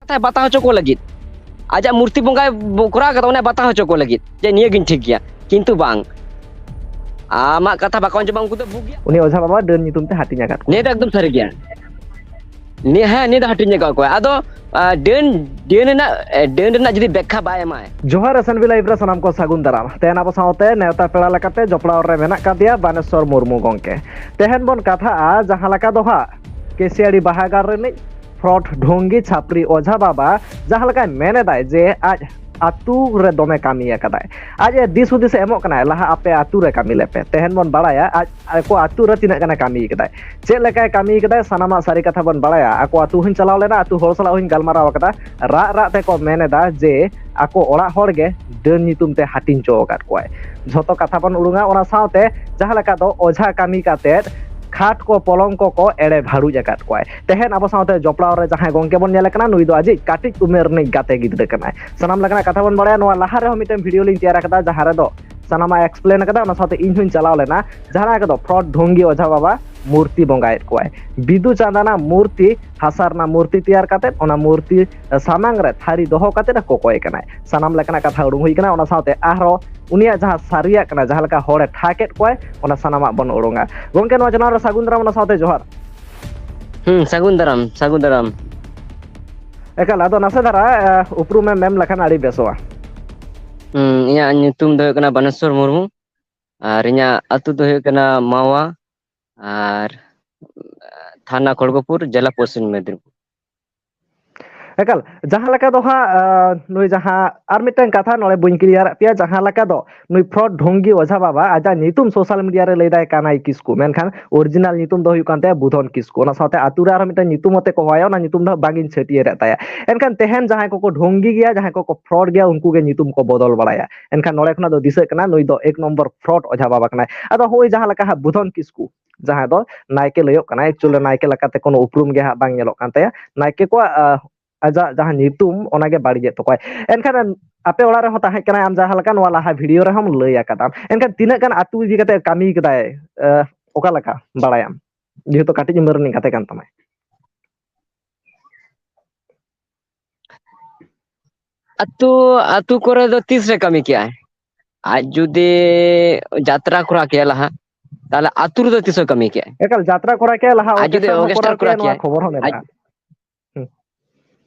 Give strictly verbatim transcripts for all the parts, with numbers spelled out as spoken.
ᱛᱟᱭ ᱵᱟᱛᱟ ᱦᱚᱪᱚ ᱠᱚ ᱞᱟᱹᱜᱤᱫ, ᱟᱡᱟᱜ ᱢᱩᱨᱛᱤ ᱵᱚᱸᱜᱟᱭ ᱵᱚ-, ᱠᱚᱨᱟᱣ ᱠᱟᱫᱟ, ᱚᱱᱟᱭ ᱵᱟᱛᱟ ᱦᱚᱪᱚ ᱠᱚ ᱞᱟᱹᱜᱤᱫ ᱡᱮ ᱱᱤᱭᱟᱹ ᱜᱤᱧ ᱴᱷᱤᱠ ᱜᱮᱭᱟ᱾ ᱠᱤᱱᱛᱩ ᱵᱟᱝ, ᱟᱢᱟᱜ ᱠᱟᱛᱷᱟ ᱵᱟᱠᱚ ᱟᱸᱡᱚᱢᱟ, ᱩᱱᱠᱩ ᱫᱚ ᱵᱩᱜᱤᱭᱟ᱾ ᱩᱱᱤ ᱚᱡᱷᱟ ᱵᱟᱵᱟ ᱰᱟᱹᱱ ᱧᱩᱛᱩᱢ ᱛᱮ ᱦᱟᱹᱴᱤᱧ ᱟᱠᱟᱫ ᱠᱚᱣᱟ᱾ ᱱᱤᱭᱟᱹ ᱫᱚ ᱮᱠᱫᱚᱢ ᱥᱟᱹᱨᱤ ᱜᱮᱭᱟ᱾ ᱱᱤᱭᱟᱹ, ᱦᱮᱸ, ᱱᱤᱭᱟᱹ ᱫᱚ ᱦᱟᱹᱴᱤᱧ ᱟᱠᱟᱫ ᱠᱚᱣᱟ᱾ ᱟᱫᱚ, ᱟ, ᱰᱟᱹᱱ, ᱰᱟᱹᱱ ᱨᱮᱱᱟᱜ, ᱮ, ᱰᱟᱹᱱ ᱨᱮᱱᱟᱜ ᱡᱩᱫᱤ ᱵᱮᱠᱠᱷᱟ ᱵᱟᱭ ᱮᱢᱟᱭ᱾ ᱡᱚᱦᱟᱨ S N V Live ᱨᱮ ᱥᱟᱱᱟᱢ ᱠᱚ ᱥᱟᱹᱜᱩᱱ ᱫᱟᱨᱟᱢ᱾ ᱛᱮᱦᱮᱧ ᱟᱵᱚ ᱥᱟᱶᱛᱮ ᱱᱮᱣᱛᱟ ᱯᱮᱲᱟ ᱞᱮᱠᱟᱛᱮ ᱡᱚᱯᱲᱟᱣ ᱨᱮ ᱢᱮᱱᱟᱜ ᱠᱟᱫᱮᱭᱟ ᱵᱟᱱᱮᱥᱚᱨ ᱢᱩᱨᱢᱩ ᱜᱚᱢᱠᱮ᱾ ᱛᱮᱦᱮᱧ ᱵᱚᱱ ᱠᱟᱛᱷᱟᱜᱼᱟ ᱡᱟᱦᱟᱸ ᱞᱮᱠᱟ ᱫᱚ ᱦᱟᱸᱜ ᱠᱮᱥᱤᱭᱟᱲᱤ ᱵᱟᱦᱟᱜᱟᱲ ᱨᱤᱱᱤᱡ fraud ᱰᱷᱚᱝᱜᱤ ᱪᱷᱟᱯᱨᱤ ᱚᱡᱷᱟ ᱵᱟᱵᱟ ᱡᱟᱦᱟᱸ ᱞᱮᱠᱟᱭ ᱢᱮᱱ ᱮᱫᱟᱭ ᱡᱮ ᱟᱡ ᱟᱹᱛᱩ ᱨᱮ ᱫᱚᱢᱮ ᱠᱟᱹᱢᱤ ᱟᱠᱟᱫᱟᱭ᱾ ᱟᱡ ᱮ ᱫᱤᱥ ᱦᱩᱫᱤᱥ ᱮ ᱮᱢᱚᱜ ᱠᱟᱱᱟᱭ, ᱞᱟᱦᱟ ᱟᱯᱮ ᱟᱹᱛᱩ ᱨᱮ ᱠᱟᱹᱢᱤ ᱞᱮᱯᱮ᱾ ᱛᱮᱦᱮᱧ ᱵᱚᱱ ᱵᱟᱲᱟᱭᱟ ᱟᱡ ᱟᱠᱚ ᱟᱹᱛᱩ ᱨᱮ ᱛᱤᱱᱟᱹᱜ ᱜᱟᱱᱮ ᱠᱟᱹᱢᱤ ᱟᱠᱟᱫᱟᱭ, ᱪᱮᱫ ᱞᱮᱠᱟᱭ ᱠᱟᱹᱢᱤ ᱟᱠᱟᱫᱟᱭ, ᱥᱟᱱᱟᱢᱟᱜ ᱥᱟᱹᱨᱤ ᱠᱟᱛᱷᱟ ᱵᱚᱱ ᱵᱟᱲᱟᱭᱟ᱾ ᱟᱠᱚ ᱟᱹᱛᱩ ᱦᱚᱸᱧ ᱪᱟᱞᱟᱣ ᱞᱮᱱᱟ, ᱟᱹᱛᱩ ᱦᱚᱲ ᱥᱟᱞᱟᱜ ᱦᱚᱸᱧ ᱜᱟᱞᱢᱟᱨᱟᱣ ᱟᱠᱟᱫᱟ᱾ ᱨᱟᱜ ᱨᱟᱜ ᱛᱮᱠᱚ ᱢᱮᱱ ᱮᱫᱟ ᱡᱮ ᱟᱠᱚ ᱚᱲᱟᱜ ᱦᱚᱲ ᱜᱮ ᱰᱟᱹᱱ ᱧᱩᱛᱩᱢ ᱛᱮ ᱦᱟᱹᱴᱤᱧ ᱦᱚᱪᱚ ᱟᱠᱟᱫ ᱠᱚᱣᱟᱭ᱾ ᱡᱷᱚᱛᱚ ᱠᱟᱛᱷᱟ ᱵᱚᱱ ᱩᱰᱩᱝᱟ᱾ ᱚᱱᱟ ᱥᱟᱶᱛᱮ ᱡᱟᱦᱟᱸ ᱞᱮᱠᱟ ᱫᱚ ᱚᱡᱷᱟ ᱠᱟᱹᱢᱤ ᱠᱟᱛᱮᱫ ᱠᱷᱟᱴ ᱠᱚ ᱯᱚᱞᱚᱝ ᱠᱚ ᱠᱚ ᱮᱲᱮ ᱵᱷᱟᱹᱲᱩᱡ ᱟᱠᱟᱫ ᱠᱚᱣᱟᱭ᱾ ᱛᱮᱦᱮᱧ ᱟᱵᱚ ᱥᱟᱶᱛᱮ ᱡᱚᱯᱲᱟᱣ ᱨᱮ ᱡᱟᱦᱟᱸᱭ ᱜᱚᱢᱠᱮ ᱵᱚᱱ ᱧᱮᱞᱮ ᱠᱟᱱᱟ, ᱱᱩᱭ ᱫᱚ ᱟᱡᱤᱡ ᱠᱟᱹᱴᱤᱡ ᱩᱢᱮᱨ ᱨᱤᱱᱤᱡ ᱜᱟᱛᱮ ᱜᱤᱫᱽᱨᱟᱹ ᱠᱟᱱᱟᱭ᱾ ᱥᱟᱱᱟᱢ ᱞᱮᱠᱟᱱᱟᱜ ᱠᱟᱛᱷᱟ ᱵᱚᱱ ᱵᱟᱲᱟᱭᱟ᱾ ᱱᱚᱣᱟ ᱞᱟᱦᱟ ᱨᱮᱦᱚᱸ ᱢᱤᱫᱴᱮᱱ video ᱞᱤᱧ ᱛᱮᱭᱟᱨ ᱟᱠᱟᱫᱟ, ᱡᱟᱦᱟᱸ ᱨᱮᱫᱚ ᱥᱟᱱᱟᱢᱟᱜ explain ᱟᱠᱟᱫᱟ᱾ ᱚᱱᱟ ᱥᱟᱶᱛᱮ ᱤᱧ ᱦᱚᱸᱧ ᱪᱟᱞᱟᱣ ᱞᱮᱱᱟ, ᱡᱟᱦᱟᱸ ᱞᱮᱠᱟ ᱫᱚ fraud ᱰᱷᱚᱝᱜᱤ ᱚᱡᱷᱟ ᱵᱟᱵᱟ ᱢᱩᱨᱛᱤ ᱵᱚᱸᱜᱟᱭᱮᱫ ᱠᱚᱣᱟᱭ᱾ ᱵᱤᱫᱩ ᱪᱟᱸᱫᱟᱱᱟᱜ ᱢᱩᱨᱛᱤ, ᱦᱟᱥᱟ ᱨᱮᱱᱟᱜ ᱢᱩᱨᱛᱤ ᱛᱮᱭᱟᱨ ᱠᱟᱛᱮᱫ ᱚᱱᱟ ᱢᱩᱨᱛᱤ ᱥᱟᱢᱟᱝ ᱨᱮ ᱛᱷᱟᱹᱨᱤ ᱫᱚᱦᱚ ᱠᱟᱛᱮᱫ ᱮ ᱠᱚᱠᱚᱭ ᱠᱟᱱᱟᱭ᱾ ᱥᱟᱱᱟᱢ ᱞᱮᱠᱟᱱᱟᱜ ᱠᱟᱛᱷᱟ ᱩᱰᱩᱝ ᱦᱩᱭ ᱠᱟᱱᱟ᱾ ᱚᱱᱟ ᱥᱟᱶᱛᱮ ᱟᱨᱦᱚᱸ ᱩᱱᱤᱭᱟᱜ ᱡᱟᱦᱟᱸ ᱥᱟᱹᱨᱤᱭᱟᱜ ᱠᱟᱱᱟ, ᱡᱟᱦᱟᱸ ᱞᱮᱠᱟ ᱦᱚᱲᱮ ᱴᱷᱟᱠ ᱮᱫ ᱠᱚᱣᱟᱭ, ᱚᱱᱟ ᱥᱟᱱᱟᱢᱟᱜ ᱵᱚᱱ ᱩᱰᱩᱝᱟ᱾ ᱜᱚᱢᱠᱮ, ᱱᱚᱣᱟ channel ᱨᱮ ᱥᱟᱹᱜᱩᱱ ᱫᱟᱨᱟᱢ, ᱚᱱᱟ ᱥᱟᱶᱛᱮ ᱡᱚᱦᱟᱨ᱾ ᱦᱩᱸ, ᱥᱟᱹᱜᱩᱱ ᱫᱟᱨᱟᱢ, ᱥᱟᱹᱜᱩᱱ ᱫᱟᱨᱟᱢ᱾ ᱮᱠᱟᱞ, ᱟᱫᱚ ᱱᱟᱥᱮ ᱫᱷᱟᱨᱟ, ᱮ, ᱩᱯᱨᱩᱢ ᱮᱢ ᱢᱮᱱ ᱞᱮᱠᱷᱟᱱ ᱟᱹᱰᱤ ᱵᱮᱥᱚᱜᱼᱟ᱾ ᱦᱩᱸ, ᱤᱧᱟᱹᱜ ᱧᱩᱛᱩᱢ ᱫᱚ ᱦᱩᱭᱩᱜ ᱠᱟᱱᱟ ᱵᱟᱱᱮᱥᱚᱨ ᱢᱩᱨᱢᱩ, ᱟᱨ ᱤᱧᱟᱹᱜ ᱟᱹᱛᱩ ᱫᱚ ᱦᱩᱭᱩᱜ ᱠᱟᱱᱟ ᱢᱟᱣᱟ, ᱟᱨ ᱛᱷᱟᱱᱟ ᱠᱷᱚᱲᱜᱚᱯᱩᱨ, ᱡᱮᱞᱟ ᱯᱚᱥᱪᱤᱢ ᱢᱮᱫᱽᱱᱤᱯᱩᱨ᱾ ᱮᱠᱟᱞ, ᱡᱟᱦᱟᱸ ᱞᱮᱠᱟ ᱫᱚ ᱦᱟᱸᱜ, ᱟ, ᱱᱩᱭ ᱡᱟᱦᱟᱸ ᱟᱨ ᱢᱤᱫᱴᱟᱝ ᱠᱟᱛᱷᱟ ᱱᱚᱰᱮ ᱵᱟᱹᱧ clear ᱟᱫ ᱯᱮᱭᱟ, ᱡᱟᱦᱟᱸ ᱞᱮᱠᱟ ᱫᱚ ᱱᱩᱭ fraud ᱰᱷᱚᱝᱜᱤ ᱚᱡᱷᱟ ᱵᱟᱵᱟ ᱟᱡᱟᱜ ᱧᱩᱛᱩᱢ social media ᱨᱮ ᱞᱟᱹᱭ ᱫᱟᱭ ᱠᱟᱱᱟᱭ ᱠᱤᱥᱠᱩ, ᱢᱮᱱᱠᱷᱟᱱ original ᱧᱩᱛᱩᱢ ᱫᱚ ᱦᱩᱭᱩᱜ ᱠᱟᱱ ᱛᱟᱭᱟ ᱵᱩᱫᱷᱚᱱ ᱠᱤᱥᱠᱩ᱾ ᱚᱱᱟ ᱥᱟᱶᱛᱮ ᱟᱹᱛᱩ ᱨᱮ ᱟᱨᱦᱚᱸ ᱢᱤᱫᱴᱟᱝ ᱧᱩᱛᱩᱢ ᱟᱛᱮ ᱠᱚ ᱦᱚᱦᱚᱭᱟ, ᱚᱱᱟ ᱧᱩᱛᱩᱢ ᱫᱚ ᱦᱟᱸᱜ ᱵᱟᱝ ᱤᱧ ᱪᱷᱟᱹᱴᱭᱟᱹᱨᱮᱫ ᱛᱟᱭᱟ᱾ ᱮᱱᱠᱷᱟᱱ ᱛᱮᱦᱮᱧ ᱡᱟᱦᱟᱸᱭ ᱠᱚᱠᱚ ᱰᱷᱚᱝᱜᱤ ᱜᱮᱭᱟ, ᱡᱟᱦᱟᱸᱭ ᱠᱚᱠᱚ fraud ᱜᱮᱭᱟ, ᱩᱱᱠᱩ ᱜᱮ ᱧᱩᱛᱩᱢ ᱠᱚ ᱵᱚᱫᱚᱞ ᱵᱟᱲᱟᱭᱟ᱾ ᱮᱱᱠᱷᱟᱱ ᱱᱚᱰᱮ ᱠᱷᱚᱱᱟᱜ ᱫᱚ ᱫᱤᱥᱟᱹᱜ ᱠᱟᱱᱟ ᱱᱩᱭ ᱫᱚ ᱮᱠ ᱱᱚᱢᱵᱚᱨ fraud ᱚᱡᱷᱟ ᱵᱟᱵᱟ ᱠᱟᱱᱟᱭ᱾ ᱟᱫᱚ ᱦᱚᱸᱜᱼᱚᱭ ᱡᱟᱦᱟᱸ ᱞᱮᱠᱟ ᱦᱟᱸᱜ ᱵᱩᱫᱷᱚᱱ ᱠᱤᱥᱠᱩ, ᱡᱟᱦᱟᱸᱭ ᱫᱚ ᱱᱟᱭᱠᱮ ᱞᱟᱹᱭᱚᱜ ᱠᱟᱱᱟᱭ, actually ᱱᱟᱭᱠᱮ ᱞᱮᱠᱟᱛᱮ ᱠᱳᱱᱳ ᱩᱯᱨᱩᱢ ᱜᱮ ᱦᱟᱸᱜ ᱵᱟᱝ ᱧᱮᱞᱚᱜ ᱠᱟᱱ ᱛᱟᱭᱟ᱾ ᱱᱟᱭᱠᱮ ᱠᱚᱣᱟᱜ, ᱟ, ᱟᱡᱟᱜ ᱡᱟᱦᱟᱸ ᱧᱩᱛᱩᱢ, ᱚᱱᱟᱜᱮ ᱵᱟᱹᱲᱤᱡᱮᱫ ᱛᱟᱠᱚᱣᱟᱭ᱾ ᱮᱱᱠᱷᱟᱱ ᱟᱯᱮ ᱚᱲᱟᱜ ᱨᱮᱦᱚᱸ ᱛᱟᱦᱮᱸ ᱠᱟᱱᱟᱭ, ᱟᱢ ᱡᱟᱦᱟᱸ ᱞᱮᱠᱟ ᱱᱚᱣᱟ ᱞᱟᱦᱟ video ᱨᱮᱦᱚᱸᱢ ᱞᱟᱹᱭ ᱟᱠᱟᱫᱟᱢ, ᱮᱱᱠᱷᱟᱱ ᱛᱤᱱᱟᱹᱜ ᱜᱟᱱ ᱟᱹᱛᱩ ᱤᱫᱤ ᱠᱟᱛᱮ ᱠᱟᱹᱢᱤ ᱠᱟᱫᱟᱭ, ᱮ, ᱚᱠᱟ ᱞᱮᱠᱟ ᱵᱟᱲᱟᱭᱟᱢ, ᱡᱮᱦᱮᱛᱩ ᱠᱟᱹᱴᱤᱡ ᱩᱢᱮᱨ ᱨᱤᱱᱤᱡ ᱜᱟᱛᱮ ᱠᱟᱱ ᱛᱟᱢᱟᱭ? ᱟᱹᱛᱩ, ᱟᱹᱛᱩ ᱠᱚᱨᱮ ᱫᱚ ᱛᱤᱥ ᱨᱮ ᱠᱟᱹᱢᱤ ᱠᱮᱜᱼᱟᱭ? ᱟᱡ ᱡᱩᱫᱤ ᱡᱟᱛᱨᱟ ᱠᱚᱨᱟᱣ ᱠᱮᱭᱟ ᱞᱟᱦᱟ, ᱛᱟᱦᱞᱮ ᱟᱹᱛᱩ ᱨᱮᱫᱚ ᱛᱤᱥ ᱦᱚᱸ ᱠᱟᱹᱢᱤ ᱠᱮᱜᱼᱟᱭ? ᱮᱠᱟᱞ, ᱡᱟᱛᱨᱟ ᱠᱚᱨᱟᱣ ᱠᱮᱭᱟ ᱞᱟᱦᱟ, ᱟᱡ ᱡᱩᱫᱤ orchestra ᱦᱚᱸ orchestra ᱠᱚᱨᱟᱣ ᱠᱚᱨᱟᱣ ᱠᱮᱭᱟ, ᱠᱮᱭᱟ, ᱱᱚᱣᱟ ᱟᱡ ᱠᱷᱚᱵᱚᱨ ᱦᱚᱸ ᱟᱡ ᱢᱮᱱᱟᱜᱼᱟ᱾ ᱦᱩᱸ᱾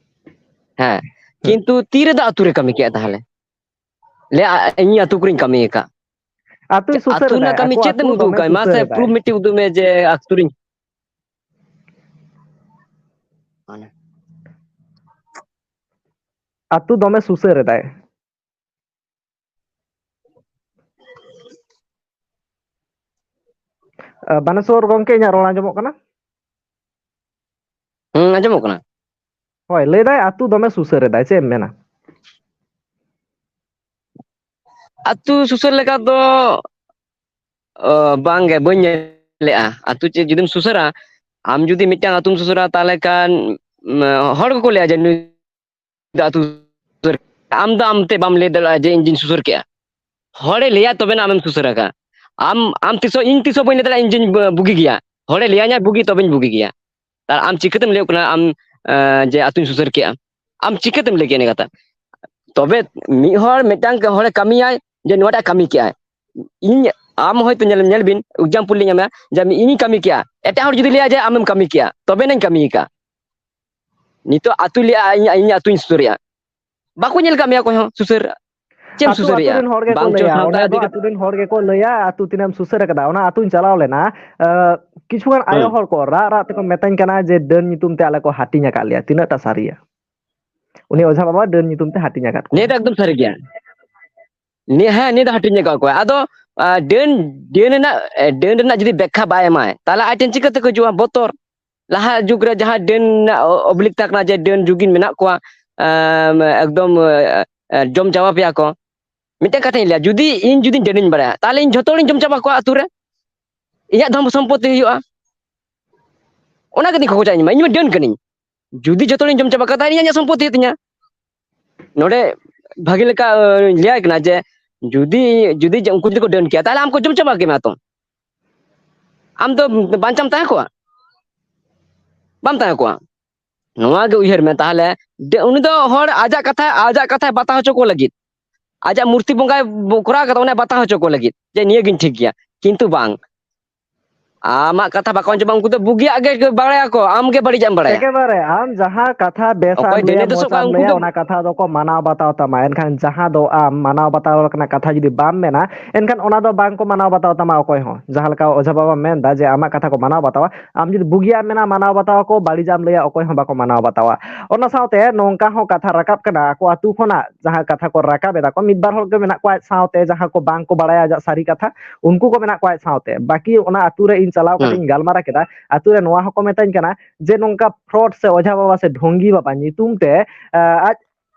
ᱦᱮᱸ, ᱦᱩᱸ᱾ ᱠᱤᱱᱛᱩ ᱛᱤ ᱨᱮᱫᱚ ᱟᱹᱛᱩ ᱨᱮ ᱠᱟᱹᱢᱤ ᱠᱮᱜᱼᱟ ᱛᱟᱦᱞᱮ? ᱞᱟᱹᱭᱟ, ᱤᱧ ᱟᱹᱛᱩ ᱠᱚᱨᱮᱧ ᱠᱟᱹᱢᱤ ᱟᱠᱟᱫ᱾ ᱟᱹᱛᱩᱭ ᱥᱩᱥᱟᱹᱨ ᱟᱹᱛᱩ ᱮᱫᱟᱭ, ᱨᱮᱱᱟᱜ ᱠᱟᱹᱢᱤ ᱟᱠᱚ ᱪᱮᱫ ᱟᱹᱛᱩ ᱮᱢ ᱩᱫᱩᱜ ᱫᱚᱢᱮ ᱟᱠᱟᱫ? ᱢᱟᱥᱮ ᱥᱩᱥᱟᱹᱨ ᱮᱫᱟᱭ᱾ Proof ᱢᱤᱫᱴᱮᱡ ᱩᱫᱩᱜ ᱢᱮ ᱡᱮ ᱟᱹᱛᱩ ᱨᱮᱧ ᱟᱹᱛᱩ ᱫᱚᱢᱮ ᱥᱩᱥᱟᱹᱨ ᱮᱫᱟᱭ᱾ ᱟᱹ, ᱵᱟᱱᱮᱥᱚᱨ ᱜᱚᱢᱠᱮ, ᱤᱧᱟᱹᱜ ᱨᱚᱲ ᱟᱸᱡᱚᱢᱚᱜ ᱠᱟᱱᱟ? ᱦᱩᱸ, ᱟᱸᱡᱚᱢᱚᱜ ᱠᱟᱱᱟ᱾ ᱦᱳᱭ, ᱞᱟᱹᱭᱫᱟᱭ ᱟᱹᱛᱩ ᱫᱚᱢᱮ ᱥᱩᱥᱟᱹᱨ ᱮᱫᱟᱭ, ᱪᱮᱫ ᱮᱢ ᱢᱮᱱᱟ? ᱟᱹᱛᱩ ᱥᱩᱥᱟᱹᱨ ᱞᱮᱠᱟ ᱫᱚ, ᱚ, ᱵᱟᱝᱜᱮ, ᱵᱟᱹᱧ ᱧᱮᱞᱮᱜᱼᱟ᱾ ᱟᱹᱛᱩ ᱪᱮᱫ ᱡᱩᱫᱤᱢ ᱥᱩᱥᱟᱹᱨᱟ, ᱟᱢ ᱡᱩᱫᱤ ᱢᱤᱫᱴᱟᱝ ᱟᱹᱛᱩᱢ ᱥᱩᱥᱟᱹᱨᱟ, ᱛᱟᱦᱞᱮ ᱠᱷᱟᱱ, ᱩᱢ, ᱦᱚᱲ ᱠᱚᱠᱚ ᱞᱟᱹᱭᱟ ᱡᱮ ᱱᱩᱭ ᱫᱚ ᱟᱹᱛᱩ ᱥᱩᱥᱟᱹᱨ᱾ ᱟᱢ ᱫᱚ ᱟᱢᱛᱮ ᱵᱟᱢ ᱞᱟᱹᱭ ᱫᱟᱲᱮᱭᱟᱜᱼᱟ ᱡᱮ ᱤᱧ ᱫᱩᱧ ᱥᱩᱥᱟᱹᱨ ᱠᱮᱜᱼᱟ᱾ ᱦᱚᱲᱮ ᱞᱟᱹᱭᱟ ᱛᱚᱵᱮᱱᱟ ᱟᱢᱮᱢ ᱥᱩᱥᱟᱹᱨ ᱟᱠᱟᱫ᱾ ᱟᱢ, ᱟᱢ ᱛᱤᱥ ᱦᱚᱸ, ᱤᱧ ᱛᱤᱥ ᱦᱚᱸ ᱵᱟᱹᱧ ᱞᱟᱹᱭ ᱫᱟᱲᱮᱭᱟᱜᱼᱟ ᱤᱧ ᱡᱮᱧ ᱵᱩᱜᱤ ᱜᱮᱭᱟ᱾ ᱦᱚᱲᱮ ᱞᱟᱹᱭᱟᱹᱧᱟ ᱵᱩᱜᱤ, ᱛᱚᱵᱮᱧ ᱵᱩᱜᱤ ᱜᱮᱭᱟ᱾ ᱟᱨ ᱟᱢ ᱪᱤᱠᱟᱹᱛᱮᱢ ᱞᱟᱹᱭᱚᱜ ᱠᱟᱱᱟ ᱟᱢ, ᱮᱸ, ᱡᱮ ᱟᱹᱛᱩᱧ ᱥᱩᱥᱟᱹᱨ ᱠᱮᱜᱼᱟ? ᱟᱢ ᱪᱤᱠᱟᱹᱛᱮᱢ ᱞᱟᱹᱭ ᱠᱮᱭᱟ ᱤᱱᱟᱹ ᱠᱟᱛᱷᱟ? ᱛᱚᱵᱮ ᱢᱤᱫ ᱦᱚᱲ ᱢᱤᱫᱴᱟᱝ ᱦᱚᱲᱮ ᱠᱟᱹᱢᱤᱭᱟᱭ ᱡᱮ ᱱᱚᱣᱟᱴᱟᱜ ᱠᱟᱹᱢᱤ ᱠᱮᱜᱼᱟᱭ᱾ ᱤᱧ, ᱟᱢ ᱦᱚᱭᱛᱳ ᱧᱮᱞ, ᱧᱮᱞ ᱵᱤᱱ, example ᱞᱤᱧ ᱮᱢᱟ, ᱡᱮ ᱤᱧᱤᱧ ᱠᱟᱹᱢᱤ ᱠᱮᱜᱼᱟ, ᱮᱴᱟᱜ ᱦᱚᱲ ᱡᱩᱫᱤ ᱞᱟᱹᱭᱟ ᱡᱮ ᱟᱢᱮᱢ ᱠᱟᱹᱢᱤ ᱠᱮᱜᱼᱟ, ᱛᱚᱵᱮᱱᱟᱧ ᱠᱟᱹᱢᱤ ᱠᱟᱜᱼᱟ᱾ ᱱᱤᱛᱚᱜ ᱟᱹᱛᱩ ᱞᱟᱹᱭᱟ ᱤᱧ, ᱤᱧ ᱟᱹᱛᱩᱧ ᱥᱩᱥᱟᱹᱨᱮᱜᱼᱟ, ᱵᱟᱠᱚ ᱧᱮᱞ ᱠᱟᱜ ᱢᱮᱭᱟ ᱚᱠᱚᱭ ᱦᱚᱸ ᱥᱩᱥᱟᱹᱨ᱾ ᱪᱮᱫ ᱮᱢ ᱟᱹᱛᱩ, ᱟᱹᱛᱩ ᱥᱩᱥᱟᱹᱨᱮᱜᱼᱟ? ᱨᱮᱱ ᱦᱚᱲ ᱜᱮᱠᱚ ᱵᱟᱝ ᱪᱚ ᱞᱟᱹᱭᱟ, ᱥᱟᱶᱛᱟ ᱚᱱᱟ ᱤᱫᱤ ᱫᱚ ᱠᱟᱛᱮ ᱟᱹᱛᱩ ᱨᱮᱱ ᱦᱚᱲ ᱜᱮᱠᱚ ᱞᱟᱹᱭᱟ, ᱟᱹᱛᱩ ᱛᱤᱱᱟᱹᱜ ᱮᱢ ᱥᱩᱥᱟᱹᱨ ᱟᱠᱟᱫᱟ, ᱚᱱᱟ ᱟᱹᱛᱩᱧ ᱪᱟᱞᱟᱣ ᱞᱮᱱᱟ, ᱟᱹ, ᱠᱤᱪᱷᱩ ᱜᱟᱱ ᱟᱭᱳ ᱦᱮᱸ᱾ ᱦᱚᱲ ᱠᱚ ᱨᱟᱜ ᱨᱟᱜ ᱛᱮᱠᱚ ᱢᱮᱛᱟᱹᱧ ᱠᱟᱱᱟ ᱡᱮ ᱰᱟᱹᱱ ᱧᱩᱛᱩᱢ ᱛᱮ ᱟᱞᱮ ᱠᱚ ᱦᱟᱹᱴᱤᱧ ᱟᱠᱟᱫ ᱞᱮᱭᱟ, ᱛᱤᱱᱟᱹᱜ ᱴᱟ ᱥᱟᱹᱨᱤᱭᱟ? ᱩᱱᱤ ᱚᱡᱷᱟ ᱵᱟᱵᱟ ᱰᱟᱹᱱ ᱧᱩᱛᱩᱢ ᱛᱮ ᱦᱟᱹᱴᱤᱧ ᱟᱠᱟᱫ ᱠᱚᱣᱟ᱾ ᱱᱤᱭᱟᱹ ᱫᱚ ᱮᱠᱫᱚᱢ ᱥᱟᱹᱨᱤ ᱜᱮᱭᱟ᱾ ᱱᱤᱭᱟᱹ, ᱦᱮᱸ, ᱱᱤᱭᱟᱹ ᱫᱚ ᱦᱟᱹᱴᱤᱧ ᱟᱠᱟᱫ ᱠᱚᱣᱟ᱾ ᱟᱫᱚ, ᱟ, ᱰᱟᱹᱱ, ᱰᱟᱹᱱ ᱨᱮᱱᱟᱜ, ᱮ, ᱰᱟᱹᱱ ᱨᱮᱱᱟᱜ ᱡᱩᱫᱤ ᱵᱮᱠᱠᱷᱟ ᱵᱟᱭ ᱮᱢᱟᱭ, ᱛᱟᱦᱞᱮ ᱟᱡ ᱴᱷᱮᱱ ᱪᱤᱠᱟᱹ ᱛᱮᱠᱚ ᱦᱤᱡᱩᱜᱼᱟ? ᱵᱚᱛᱚᱨ᱾ ᱞᱟᱦᱟ ᱡᱩᱜᱽ ᱨᱮ ᱡᱟᱦᱟᱸ ᱰᱟᱹᱱ ᱨᱮᱱᱟᱜ ᱚ-, ᱚᱵᱽᱞᱤᱠ ᱛᱟᱦᱮᱸ ᱠᱟᱱᱟ ᱡᱮ ᱰᱟᱹᱱ ᱡᱩᱜᱤᱱ ᱢᱮᱱᱟᱜ ᱠᱚᱣᱟ, ᱮᱢ, ᱮᱠᱫᱚᱢ, ᱮ, ᱮ, ᱡᱚᱢ ᱪᱟᱵᱟ ᱯᱮᱭᱟ ᱠᱚ᱾ ᱢᱤᱫᱴᱮᱱ ᱠᱟᱛᱷᱟᱧ ᱞᱟᱹᱭᱟ, ᱡᱩᱫᱤ ᱤᱧ ᱡᱩᱫᱤᱧ ᱰᱟᱹᱱᱤᱧ ᱵᱟᱲᱟᱭᱟ, ᱛᱟᱦᱞᱮ ᱤᱧ ᱡᱷᱚᱛᱚ ᱦᱚᱲᱤᱧ ᱡᱚᱢ ᱪᱟᱵᱟ ᱠᱚᱣᱟ ᱟᱹᱛᱩ ᱨᱮ᱾ ᱤᱧᱟᱹᱜ ᱫᱷᱚᱱ ᱥᱚᱢᱯᱚᱛᱛᱤ ᱦᱩᱭᱩᱜᱼᱟ᱾ ᱚᱱᱟ ᱜᱮᱛᱤᱧ ᱠᱷᱚᱠᱚᱡᱟ ᱤᱧ ᱢᱟ, ᱤᱧ ᱢᱟ ᱰᱟᱹᱱ ᱠᱟᱹᱱᱟᱹᱧ᱾ ᱡᱩᱫᱤ ᱡᱷᱚᱛᱚ ᱦᱚᱲᱤᱧ ᱡᱚᱢ ᱪᱟᱵᱟ ᱠᱚᱣᱟ, ᱛᱟᱦᱞᱮ ᱤᱧᱟᱹᱜ ᱥᱚᱢᱯᱚᱛᱛᱤ ᱦᱩᱭᱩᱜ ᱛᱤᱧᱟ᱾ ᱱᱚᱰᱮ ᱵᱷᱟᱜᱮ ᱞᱮᱠᱟ, ᱟᱹ, ᱞᱟᱹᱭᱟᱭ ᱠᱟᱱᱟ ᱡᱮ ᱡᱩᱫᱤ, ᱡᱩᱫᱤ ᱡᱮ ᱩᱱᱠᱩ ᱡᱩᱫᱤ ᱠᱚ ᱰᱟᱹᱱ ᱠᱮᱭᱟ, ᱛᱟᱦᱞᱮ ᱟᱢ ᱠᱚ ᱡᱚᱢ ᱪᱟᱵᱟ ᱠᱮᱢᱟ ᱛᱚ᱾ ᱟᱢ ᱫᱚ ᱵᱟᱧᱪᱟᱣ ᱛᱟᱦᱮᱸ ᱠᱚᱜᱼᱟ? ᱵᱟᱢ ᱛᱟᱦᱮᱸ ᱠᱚᱜᱼᱟ᱾ ᱱᱚᱣᱟ ᱜᱮ ᱩᱭᱦᱟᱹᱨ ᱢᱮ ᱛᱟᱦᱚᱞᱮ, ᱡᱮ ᱩᱱᱤ ᱫᱚ ᱦᱚᱲ ᱟᱡᱟᱜ ᱠᱟᱛᱷᱟ, ᱟᱡᱟᱜ ᱠᱟᱛᱷᱟᱭ ᱵᱟᱛᱟᱣ ᱦᱚᱪᱚ ᱠᱚ ᱞᱟᱹᱜᱤᱫ, ᱟᱡᱟᱜ ᱢᱩᱨᱛᱤ ᱵᱚᱸᱜᱟᱭ ᱵᱚ-, ᱠᱚᱨᱟᱣ ᱠᱟᱫᱟ, ᱚᱱᱟᱭ ᱵᱟᱛᱟᱣ ᱦᱚᱪᱚ ᱠᱚ ᱞᱟᱹᱜᱤᱫ ᱡᱮ ᱱᱤᱭᱟᱹ ᱜᱤᱧ ᱴᱷᱤᱠ ᱜᱮᱭᱟ᱾ ᱠᱤᱱᱛᱩ ᱵᱟᱝ, ᱟᱢᱟᱜ ᱠᱟᱛᱷᱟ ᱵᱟᱠᱚ ᱟᱸᱡᱚᱢᱟ, ᱩᱱᱠᱩ ᱫᱚ ᱵᱩᱜᱤᱭᱟᱜ ᱜᱮ ᱵᱟᱲᱟᱭᱟᱠᱚ, ᱟᱢ ᱜᱮ ᱵᱟᱹᱲᱤᱡᱟᱜ ᱮᱢ ᱵᱟᱲᱟᱭᱟ᱾ ᱮᱠᱮᱵᱟᱨᱮ ᱟᱢ ᱡᱟᱦᱟᱸ ᱠᱟᱛᱷᱟ ᱵᱮᱥᱟᱜ ᱚᱠᱚᱭ ᱮᱢ ᱞᱟᱹᱭᱟ, ᱡᱮᱱᱮ ᱫᱳᱥᱚᱜ ᱢᱚᱡᱟᱜ ᱠᱟᱱᱟ, ᱮᱢ ᱩᱱᱠᱩ ᱞᱟᱹᱭᱟ, ᱜᱮ ᱚᱱᱟ ᱠᱟᱛᱷᱟ ᱫᱚᱠᱚ ᱢᱟᱱᱟᱣ ᱵᱟᱛᱟᱣ ᱛᱟᱢᱟ᱾ ᱮᱱᱠᱷᱟᱱ ᱡᱟᱦᱟᱸ ᱫᱚ ᱟᱢ ᱢᱟᱱᱟᱣ ᱵᱟᱛᱟᱣ ᱨᱮᱱᱟᱜ ᱠᱟᱛᱷᱟ ᱡᱩᱫᱤ ᱵᱟᱢ ᱢᱮᱱᱟ, ᱮᱱᱠᱷᱟᱱ ᱚᱱᱟ ᱫᱚ ᱵᱟᱝ ᱠᱚ ᱢᱟᱱᱟᱣ ᱵᱟᱛᱟᱣ ᱛᱟᱢᱟ ᱚᱠᱚᱭ ᱦᱚᱸ᱾ ᱡᱟᱦᱟᱸ ᱞᱮᱠᱟ ᱚᱡᱷᱟ ᱵᱟᱵᱟᱢ ᱢᱮᱱᱫᱟ ᱡᱮ ᱟᱢᱟᱜ ᱠᱟᱛᱷᱟ ᱠᱚ ᱢᱟᱱᱟᱣ ᱵᱟᱛᱟᱣᱟ, ᱟᱢ ᱡᱩᱫᱤ ᱵᱩᱜᱤᱭᱟᱜ ᱮᱢ ᱢᱮᱱᱟ ᱢᱟᱱᱟᱣ ᱵᱟᱛᱟᱣ ᱟᱠᱚ, ᱵᱟᱹᱲᱤᱡᱟᱜ ᱮᱢ ᱞᱟᱹᱭᱟ ᱚᱠᱚᱭ ᱦᱚᱸ ᱵᱟᱠᱚ ᱢᱟᱱᱟᱣ ᱵᱟᱛᱟᱣᱟ᱾ ᱚᱱᱟ ᱥᱟᱶᱛᱮ ᱱᱚᱝᱠᱟ ᱦᱚᱸ ᱠᱟᱛᱷᱟ ᱨᱟᱠᱟᱵ ᱠᱟᱱᱟ, ᱟᱠᱚ ᱟᱹᱛᱩ ᱠᱷᱚᱱᱟᱜ ᱡᱟᱦᱟᱸ ᱠᱟᱛᱷᱟ ᱠᱚ ᱨᱟᱠᱟᱵ ᱮᱫᱟ ᱠᱚ, ᱢᱤᱫ ᱵᱟᱨ ᱦᱚᱲ ᱜᱮ ᱢᱮᱱᱟᱜ ᱠᱚᱣᱟ ᱟᱡ ᱥᱟᱶᱛᱮ, ᱡᱟᱦᱟᱸ ᱠᱚ ᱵᱟᱝ ᱠᱚ ᱵᱟᱲᱟᱭᱟ ᱟᱡᱟᱜ ᱥᱟᱹᱨᱤ ᱠᱟᱛᱷᱟ, ᱩᱱᱠᱩ ᱠᱚ ᱢᱮᱱᱟᱜ ᱠᱚᱣᱟ ᱟᱡ ᱥᱟᱶᱛᱮ᱾ ᱵᱟᱹᱠᱤ ᱚᱱᱟ ᱟᱹᱛᱩ ᱨᱮ ᱤᱧ ᱪᱟᱞᱟᱣ ᱠᱟᱛᱮ ᱦᱩᱸ᱾ ᱤᱧ ᱜᱟᱞᱢᱟᱨᱟᱣ ᱠᱮᱫᱟ, ᱟᱹᱛᱩ ᱨᱮ ᱱᱚᱣᱟ ᱦᱚᱸᱠᱚ ᱢᱮᱛᱟᱹᱧ ᱠᱟᱱᱟ ᱡᱮ ᱱᱚᱝᱠᱟ fraud ᱥᱮ ᱚᱡᱷᱟ ᱵᱟᱵᱟ ᱥᱮ ᱰᱷᱚᱝᱜᱤ ᱵᱟᱵᱟ ᱧᱩᱛᱩᱢ ᱛᱮ, ᱮ, ᱟᱡ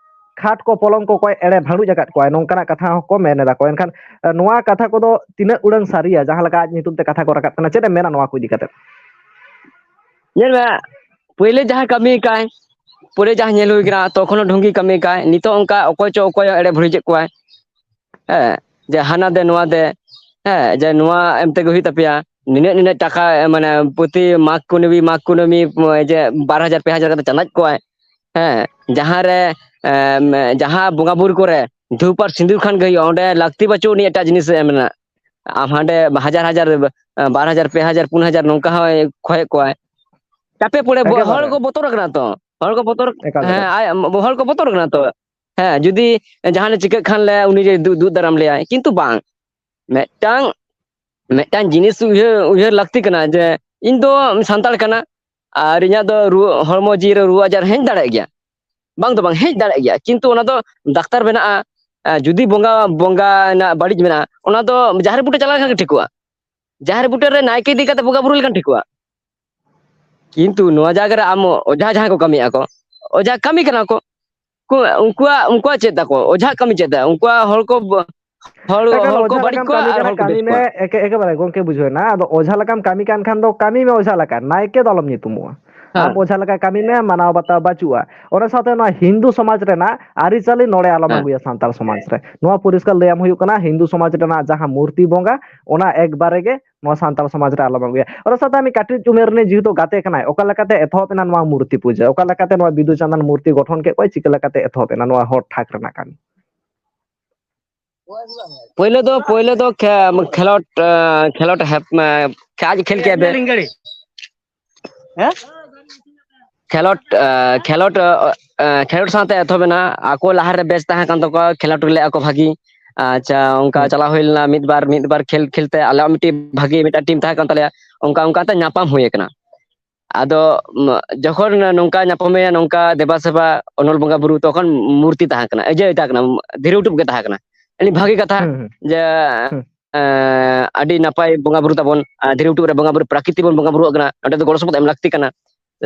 ᱠᱷᱟᱴ ᱠᱚ ᱯᱚᱞᱚᱝ ᱠᱚ ᱠᱚᱭ ᱮᱲᱮ ᱵᱷᱟᱹᱲᱩᱡ ᱟᱠᱟᱫ ᱠᱚᱣᱟᱭ, ᱱᱚᱝᱠᱟᱱᱟᱜ ᱠᱟᱛᱷᱟ ᱦᱚᱸᱠᱚ ᱢᱮᱱ ᱮᱫᱟ ᱠᱚ᱾ ᱮᱱᱠᱷᱟᱱ, ᱮ, ᱱᱚᱣᱟ ᱠᱟᱛᱷᱟ ᱠᱚᱫᱚ ᱛᱤᱱᱟᱹᱜ ᱩᱰᱟᱹᱝ ᱥᱟᱹᱨᱤᱭᱟ, ᱡᱟᱦᱟᱸ ᱞᱮᱠᱟ ᱟᱡ ᱧᱩᱛᱩᱢ ᱛᱮ ᱠᱟᱛᱷᱟ ᱠᱚ ᱨᱟᱠᱟᱵ ᱠᱟᱱᱟ, ᱪᱮᱫ ᱮᱢ ᱢᱮᱱᱟ ᱱᱚᱣᱟ ᱠᱚ ᱤᱫᱤ ᱠᱟᱛᱮ? ᱧᱮᱞ ᱢᱮ, ᱯᱳᱭᱞᱳ ᱡᱟᱦᱟᱸ ᱠᱟᱹᱢᱤ ᱠᱟᱭ, ᱯᱳᱭᱞᱳ ᱡᱟᱦᱟᱸ ᱧᱮᱞ ᱦᱩᱭ ᱠᱟᱱᱟ, ᱛᱚᱠᱷᱚᱱ ᱦᱚᱸ ᱰᱷᱚᱝᱜᱤ ᱠᱟᱹᱢᱤ ᱠᱟᱭ, ᱱᱤᱛᱚᱜ ᱚᱱᱠᱟ ᱚᱠᱚᱭ ᱪᱚ ᱚᱠᱚᱭ ᱮᱲᱮ ᱵᱷᱟᱹᱲᱤᱡᱮᱫ ᱠᱚᱣᱟᱭ᱾ ᱦᱮᱸ, ᱡᱮ ᱦᱟᱱᱟ ᱫᱮ ᱱᱚᱣᱟ ᱫᱮ, ᱦᱮᱸ, ᱡᱮ ᱱᱚᱣᱟ ᱮᱢ ᱛᱮᱜᱮ ᱦᱩᱭᱩᱜ ᱛᱟᱯᱮᱭᱟ, ᱱᱤᱱᱟᱹᱜ ᱱᱤᱱᱟᱹᱜ ᱴᱟᱠᱟ, ᱮ, ᱢᱟᱱᱮ ᱯᱨᱚᱛᱤ ᱢᱟᱜᱽ ᱠᱩᱱᱟᱹᱢᱤ, ᱢᱟᱜᱽ ᱠᱩᱱᱟᱹᱢᱤ, ᱮ, ᱡᱮ ᱵᱟᱨ ᱦᱟᱡᱟᱨ ᱯᱮ ᱦᱟᱡᱟᱨ ᱠᱟᱛᱮ ᱪᱟᱱᱟᱪ ᱠᱚᱣᱟᱭ᱾ ᱦᱮᱸ, ᱡᱟᱦᱟᱸ ᱨᱮ, ᱮᱢ, ᱡᱟᱦᱟᱸ ᱵᱚᱸᱜᱟ ᱵᱩᱨᱩ ᱠᱚᱨᱮ ᱫᱷᱩᱯ ᱟᱨ ᱥᱤᱸᱫᱩᱨ ᱠᱷᱟᱱ ᱜᱮ ᱦᱩᱭᱩᱜᱼᱟ, ᱚᱸᱰᱮ ᱞᱟᱹᱠᱛᱤ ᱵᱟᱹᱪᱩᱜ ᱩᱱᱤ ᱮᱴᱟᱜ ᱡᱤᱱᱤᱥ ᱮᱢ ᱨᱮᱱᱟᱜ᱾ ᱟᱢ ᱦᱟᱸᱰᱮ ᱦᱟᱡᱟᱨ ᱦᱟᱡᱟᱨ, ᱮ, ᱵᱟᱨ ᱦᱟᱡᱟᱨ, ᱯᱮ ᱦᱟᱡᱟᱨ, ᱯᱩᱱ ᱦᱟᱡᱟᱨ ᱱᱚᱝᱠᱟ ᱦᱚᱸᱭ ᱠᱷᱚᱭᱮᱫ ᱠᱚᱣᱟᱭ᱾ ᱪᱟᱯᱮ ᱯᱚᱲᱮ ᱵᱚ-, ᱦᱚᱲ ᱮᱠᱮᱵᱟᱨᱮ᱾ ᱠᱚ ᱵᱚᱛᱚᱨ ᱠᱟᱱᱟ ᱛᱚ, ᱦᱚᱲ ᱠᱚ ᱵᱚᱛᱚᱨ, ᱮᱠᱟᱞ, ᱦᱮᱸ, ᱮᱠᱟᱞ᱾ ᱟᱭ, ᱦᱚᱲ ᱠᱚ ᱵᱚᱛᱚᱨ ᱠᱟᱱᱟ ᱛᱚ᱾ ᱦᱮᱸ, ᱡᱩᱫᱤ ᱡᱟᱦᱟᱱᱟᱜ ᱪᱤᱠᱟᱹᱜ ᱠᱷᱟᱱ ᱞᱮ ᱩᱱᱤ ᱡᱮ ᱫᱩ-, ᱫᱩᱜ ᱫᱟᱨᱟᱢ ᱞᱮᱭᱟᱭ, ᱠᱤᱱᱛᱩ ᱵᱟᱝ, ᱢᱤᱫᱴᱟᱝ, ᱢᱤᱫᱴᱟᱝ ᱡᱤᱱᱤᱥ ᱩᱭᱦᱟᱹᱨ, ᱩᱭᱦᱟᱹᱨ ᱞᱟᱹᱠᱛᱤ ᱠᱟᱱᱟ ᱡᱮ ᱤᱧ ᱫᱚ ᱥᱟᱱᱛᱟᱲ ᱠᱟᱱᱟ ᱟᱨ ᱤᱧᱟᱹᱜ ᱫᱚ ᱨᱩᱣᱟᱹ, ᱦᱚᱲᱢᱚ ᱡᱤᱣᱤ ᱨᱮ ᱨᱩᱣᱟᱹ ᱟᱡᱟᱨ ᱦᱮᱡ ᱫᱟᱲᱮᱭᱟᱜ ᱜᱮᱭᱟ, ᱵᱟᱝ ᱫᱚ ᱵᱟᱝ ᱦᱮᱡ ᱫᱟᱲᱮᱭᱟᱜ ᱜᱮᱭᱟ, ᱠᱤᱱᱛᱩ ᱚᱱᱟ ᱫᱚ ᱰᱟᱠᱛᱟᱨ ᱢᱮᱱᱟᱜᱼᱟ, ᱟᱨ ᱡᱩᱫᱤ ᱵᱚᱸᱜᱟ, ᱵᱚᱸᱜᱟ ᱨᱮᱱᱟᱜ ᱵᱟᱹᱲᱤᱡ ᱢᱮᱱᱟᱜᱼᱟ, ᱚᱱᱟ ᱫᱚ ᱡᱟᱦᱮᱨ ᱵᱩᱴᱟᱹ ᱪᱟᱞᱟᱣ ᱞᱮᱱᱠᱷᱟᱱ ᱜᱮ ᱴᱷᱤᱠᱚᱜᱼᱟ᱾ ᱡᱟᱦᱮᱨ ᱵᱩᱴᱟᱹ ᱨᱮ ᱱᱟᱭᱠᱮ ᱤᱫᱤ ᱠᱟᱛᱮ ᱵᱚᱸᱜᱟ ᱵᱩᱨᱩ ᱞᱮᱠᱷᱟᱱ ᱴᱷᱤᱠᱚᱜᱼᱟ᱾ ᱠᱤᱱᱛᱩ ᱱᱚᱣᱟ ᱡᱟᱭᱜᱟ ᱨᱮ ᱟᱢ ᱚᱡᱷᱟ ᱡᱟᱦᱟᱸᱭ ᱠᱚ ᱠᱟᱹᱢᱤᱭᱮᱫᱼᱟ ᱠᱚ, ᱚᱡᱷᱟ ᱠᱟᱹᱢᱤ ᱠᱟᱱᱟ ᱠᱚ, ᱠᱚ, ᱩᱱᱠᱩᱣᱟᱜ, ᱩᱱᱠᱩᱣᱟᱜ ᱪᱮᱫ ᱛᱟᱠᱚ? ᱚᱡᱷᱟ ᱠᱟᱹᱢᱤ ᱪᱮᱫ ᱛᱟᱭ? ᱩᱱᱠᱩᱣᱟᱜ ᱦᱚᱲ ᱠᱚ ᱵᱚ-, ᱦᱚᱲ, ᱮᱠᱟᱞ ᱦᱚᱲ ᱠᱚ ᱚᱡᱷᱟ ᱵᱟᱹᱲᱤᱡ ᱞᱮᱠᱟᱢ ᱠᱚᱣᱟ ᱠᱟᱹᱢᱤ ᱟᱨ ᱠᱟᱱᱟ, ᱦᱚᱲ ᱠᱚ ᱠᱟᱹᱢᱤ ᱵᱮᱥ ᱢᱮ, ᱠᱚᱣᱟ᱾ ᱮᱠᱮ-, ᱮᱠᱮᱵᱟᱨᱮ ᱜᱚᱝᱠᱮ ᱵᱩᱡᱷᱟᱹᱣ ᱮᱱᱟ᱾ ᱟᱫᱚ ᱚᱡᱷᱟ ᱞᱮᱠᱟᱢ ᱠᱟᱹᱢᱤ ᱠᱟᱱ ᱠᱷᱟᱱ ᱫᱚ ᱠᱟᱹᱢᱤ ᱢᱮ ᱚᱡᱷᱟ ᱞᱮᱠᱟ, ᱱᱟᱭᱠᱮ ᱫᱚ ᱟᱞᱚᱢ ᱧᱩᱛᱩᱢᱚᱜᱼᱟ᱾ ᱟᱢ ᱚᱡᱷᱟ ᱞᱮᱠᱟ ᱠᱟᱹᱢᱤ ᱢᱮ, ᱢᱟᱱᱟᱣ ᱵᱟᱛᱟᱣ ᱵᱟᱹᱪᱩᱜᱼᱟ᱾ ᱚᱱᱟ ᱥᱟᱶᱛᱮ ᱱᱚᱣᱟ ᱦᱤᱱᱫᱩ ᱥᱚᱢᱟᱡᱽ ᱨᱮᱱᱟᱜ ᱟᱹᱨᱤᱪᱟᱹᱞᱤ ᱱᱚᱰᱮ ᱟᱞᱚᱢ ᱟᱹᱜᱩᱭᱟ ᱥᱟᱱᱛᱟᱲ ᱥᱚᱢᱟᱡᱽ ᱨᱮ᱾ ᱱᱚᱣᱟ ᱯᱚᱨᱤᱥᱠᱟᱨ ᱞᱟᱹᱭᱟᱢ ᱦᱩᱭᱩᱜ ᱠᱟᱱᱟ, ᱦᱤᱱᱫᱩ ᱥᱚᱢᱟᱡᱽ ᱨᱮᱱᱟᱜ ᱡᱟᱦᱟᱸ ᱢᱩᱨᱛᱤ ᱵᱚᱸᱜᱟ, ᱚᱱᱟ ᱮᱠᱵᱟᱨᱮ ᱜᱮ ᱱᱚᱣᱟ ᱥᱟᱱᱛᱟᱲ ᱥᱚᱢᱟᱡᱽ ᱨᱮ ᱟᱞᱚᱢ ᱟᱹᱜᱩᱭᱟ᱾ ᱚᱱᱟ ᱥᱟᱶᱛᱮ ᱢᱤᱫ ᱠᱟᱹᱴᱤᱡ ᱩᱢᱮᱨ ᱨᱤᱱᱤᱡ ᱡᱮᱦᱮᱛᱩ ᱜᱟᱛᱮ ᱠᱟᱱᱟᱭ, ᱚᱠᱟ ᱞᱮᱠᱟᱛᱮ ᱮᱛᱚᱦᱚᱵ ᱮᱱᱟ ᱱᱚᱣᱟ ᱢᱩᱨᱛᱤ ᱯᱩᱡᱟᱹ? ᱚᱠᱟ ᱞᱮᱠᱟᱛᱮ ᱱᱚᱣᱟ ᱵᱤᱫᱩ ᱪᱟᱸᱫᱟᱱ ᱢᱩᱨᱛᱤ ᱜᱚᱴᱷᱚᱱ ᱠᱮᱫ ᱠᱚᱣᱟᱭ? ᱪᱤᱠᱟᱹ ᱞᱮᱠᱟᱛᱮ ᱮᱛᱚᱦᱚᱵ ᱮᱱᱟ ᱱᱚᱣᱟ ᱦᱚᱲ ᱴᱷᱟᱠ ᱨᱮᱱᱟᱜ ᱠᱟᱹᱢᱤ? ᱯᱳᱭᱞᱳ ᱫᱚ ᱯᱳᱭᱞᱳ ᱫᱚ ᱠᱷᱮ- ᱠᱷᱮᱞᱳᱰ, ᱮ, ᱠᱷᱮᱞᱳᱰ ᱦᱮᱯ- ᱮ, ᱟᱡ ᱠᱷᱮᱞ ᱠᱮᱫ ᱫᱚ᱾ ᱦᱮᱸ? ᱠᱷᱮᱞᱳᱰ, ᱮ, ᱠᱷᱮᱞᱳᱰ, ᱮ, ᱠᱷᱮᱞᱳᱰ ᱥᱟᱶᱛᱮ ᱮᱛᱚᱦᱚᱵ ᱮᱱᱟ᱾ ᱟᱠᱚ ᱞᱟᱦᱟᱨᱮ ᱵᱮᱪ ᱛᱟᱦᱮᱸ ᱠᱟᱱ ᱛᱟᱠᱚᱣᱟ, ᱠᱷᱮᱞᱳᱰ ᱞᱮᱫᱼᱟ ᱠᱚ ᱵᱷᱟᱹᱜᱤ᱾ ᱟᱪᱪᱷᱟ, ᱚᱱᱠᱟ ᱦᱩᱸ᱾ ᱪᱟᱞᱟᱣ ᱦᱩᱭ ᱞᱮᱱᱟ ᱢᱤᱫ ᱵᱟᱨ, ᱢᱤᱫ ᱵᱟᱨ ᱠᱷᱮᱞ ᱠᱷᱮᱞ ᱛᱮ ᱟᱞᱮᱭᱟᱜ ᱢᱤᱫᱴᱤᱡ ᱵᱷᱟᱹᱜᱤ ᱢᱤᱫᱴᱟᱝ ᱴᱤᱢ ᱛᱟᱦᱮᱸ ᱠᱟᱱ ᱛᱟᱞᱮᱭᱟ᱾ ᱚᱱᱠᱟ ᱚᱱᱠᱟ ᱛᱮ ᱧᱟᱯᱟᱢ ᱦᱩᱭ ᱟᱠᱟᱱᱟ᱾ ᱟᱫᱚ ᱡᱚᱠᱷᱚᱱ ᱱᱚᱝᱠᱟ ᱧᱟᱯᱟᱢ ᱮᱱᱟ, ᱱᱚᱝᱠᱟ ᱫᱮᱵᱟ ᱥᱮᱵᱟ ᱚᱱᱚᱞ ᱵᱚᱸᱜᱟ ᱵᱩᱨᱩ, ᱛᱚᱠᱷᱚᱱ ᱢᱩᱨᱛᱤ ᱛᱟᱦᱮᱸ ᱠᱟᱱᱟ, ᱤᱭᱟᱹ ᱛᱟᱦᱮᱸ ᱠᱟᱱᱟ, ᱫᱷᱤᱨᱤ ᱩᱴᱩᱵ ᱜᱮ ᱛᱟᱦᱮᱸ ᱠᱟᱱᱟ᱾ ᱟᱹᱰᱤ ᱵᱷᱟᱹᱜᱤ ᱠᱟᱛᱷᱟ ᱦᱩᱸ, ᱦᱩᱸ, ᱡᱮ, ᱮᱸ, ᱟᱹᱰᱤ ᱱᱟᱯᱟᱭ ᱵᱚᱸᱜᱟ ᱵᱩᱨᱩ ᱛᱟᱵᱚᱱ, ᱟᱨ ᱫᱷᱤᱨᱤ ᱩᱴᱩᱵ ᱨᱮ ᱵᱚᱸᱜᱟ ᱵᱩᱨᱩ, ᱯᱨᱟᱠᱨᱤᱛᱤᱠ ᱵᱚᱱ ᱵᱚᱸᱜᱟ ᱵᱩᱨᱩ ᱟᱠᱟᱱᱟ, ᱚᱸᱰᱮ ᱫᱚ ᱜᱚᱲᱚ ᱥᱚᱯᱚᱦᱚᱫ ᱮᱢ ᱞᱟᱹᱠᱛᱤ ᱠᱟᱱᱟ᱾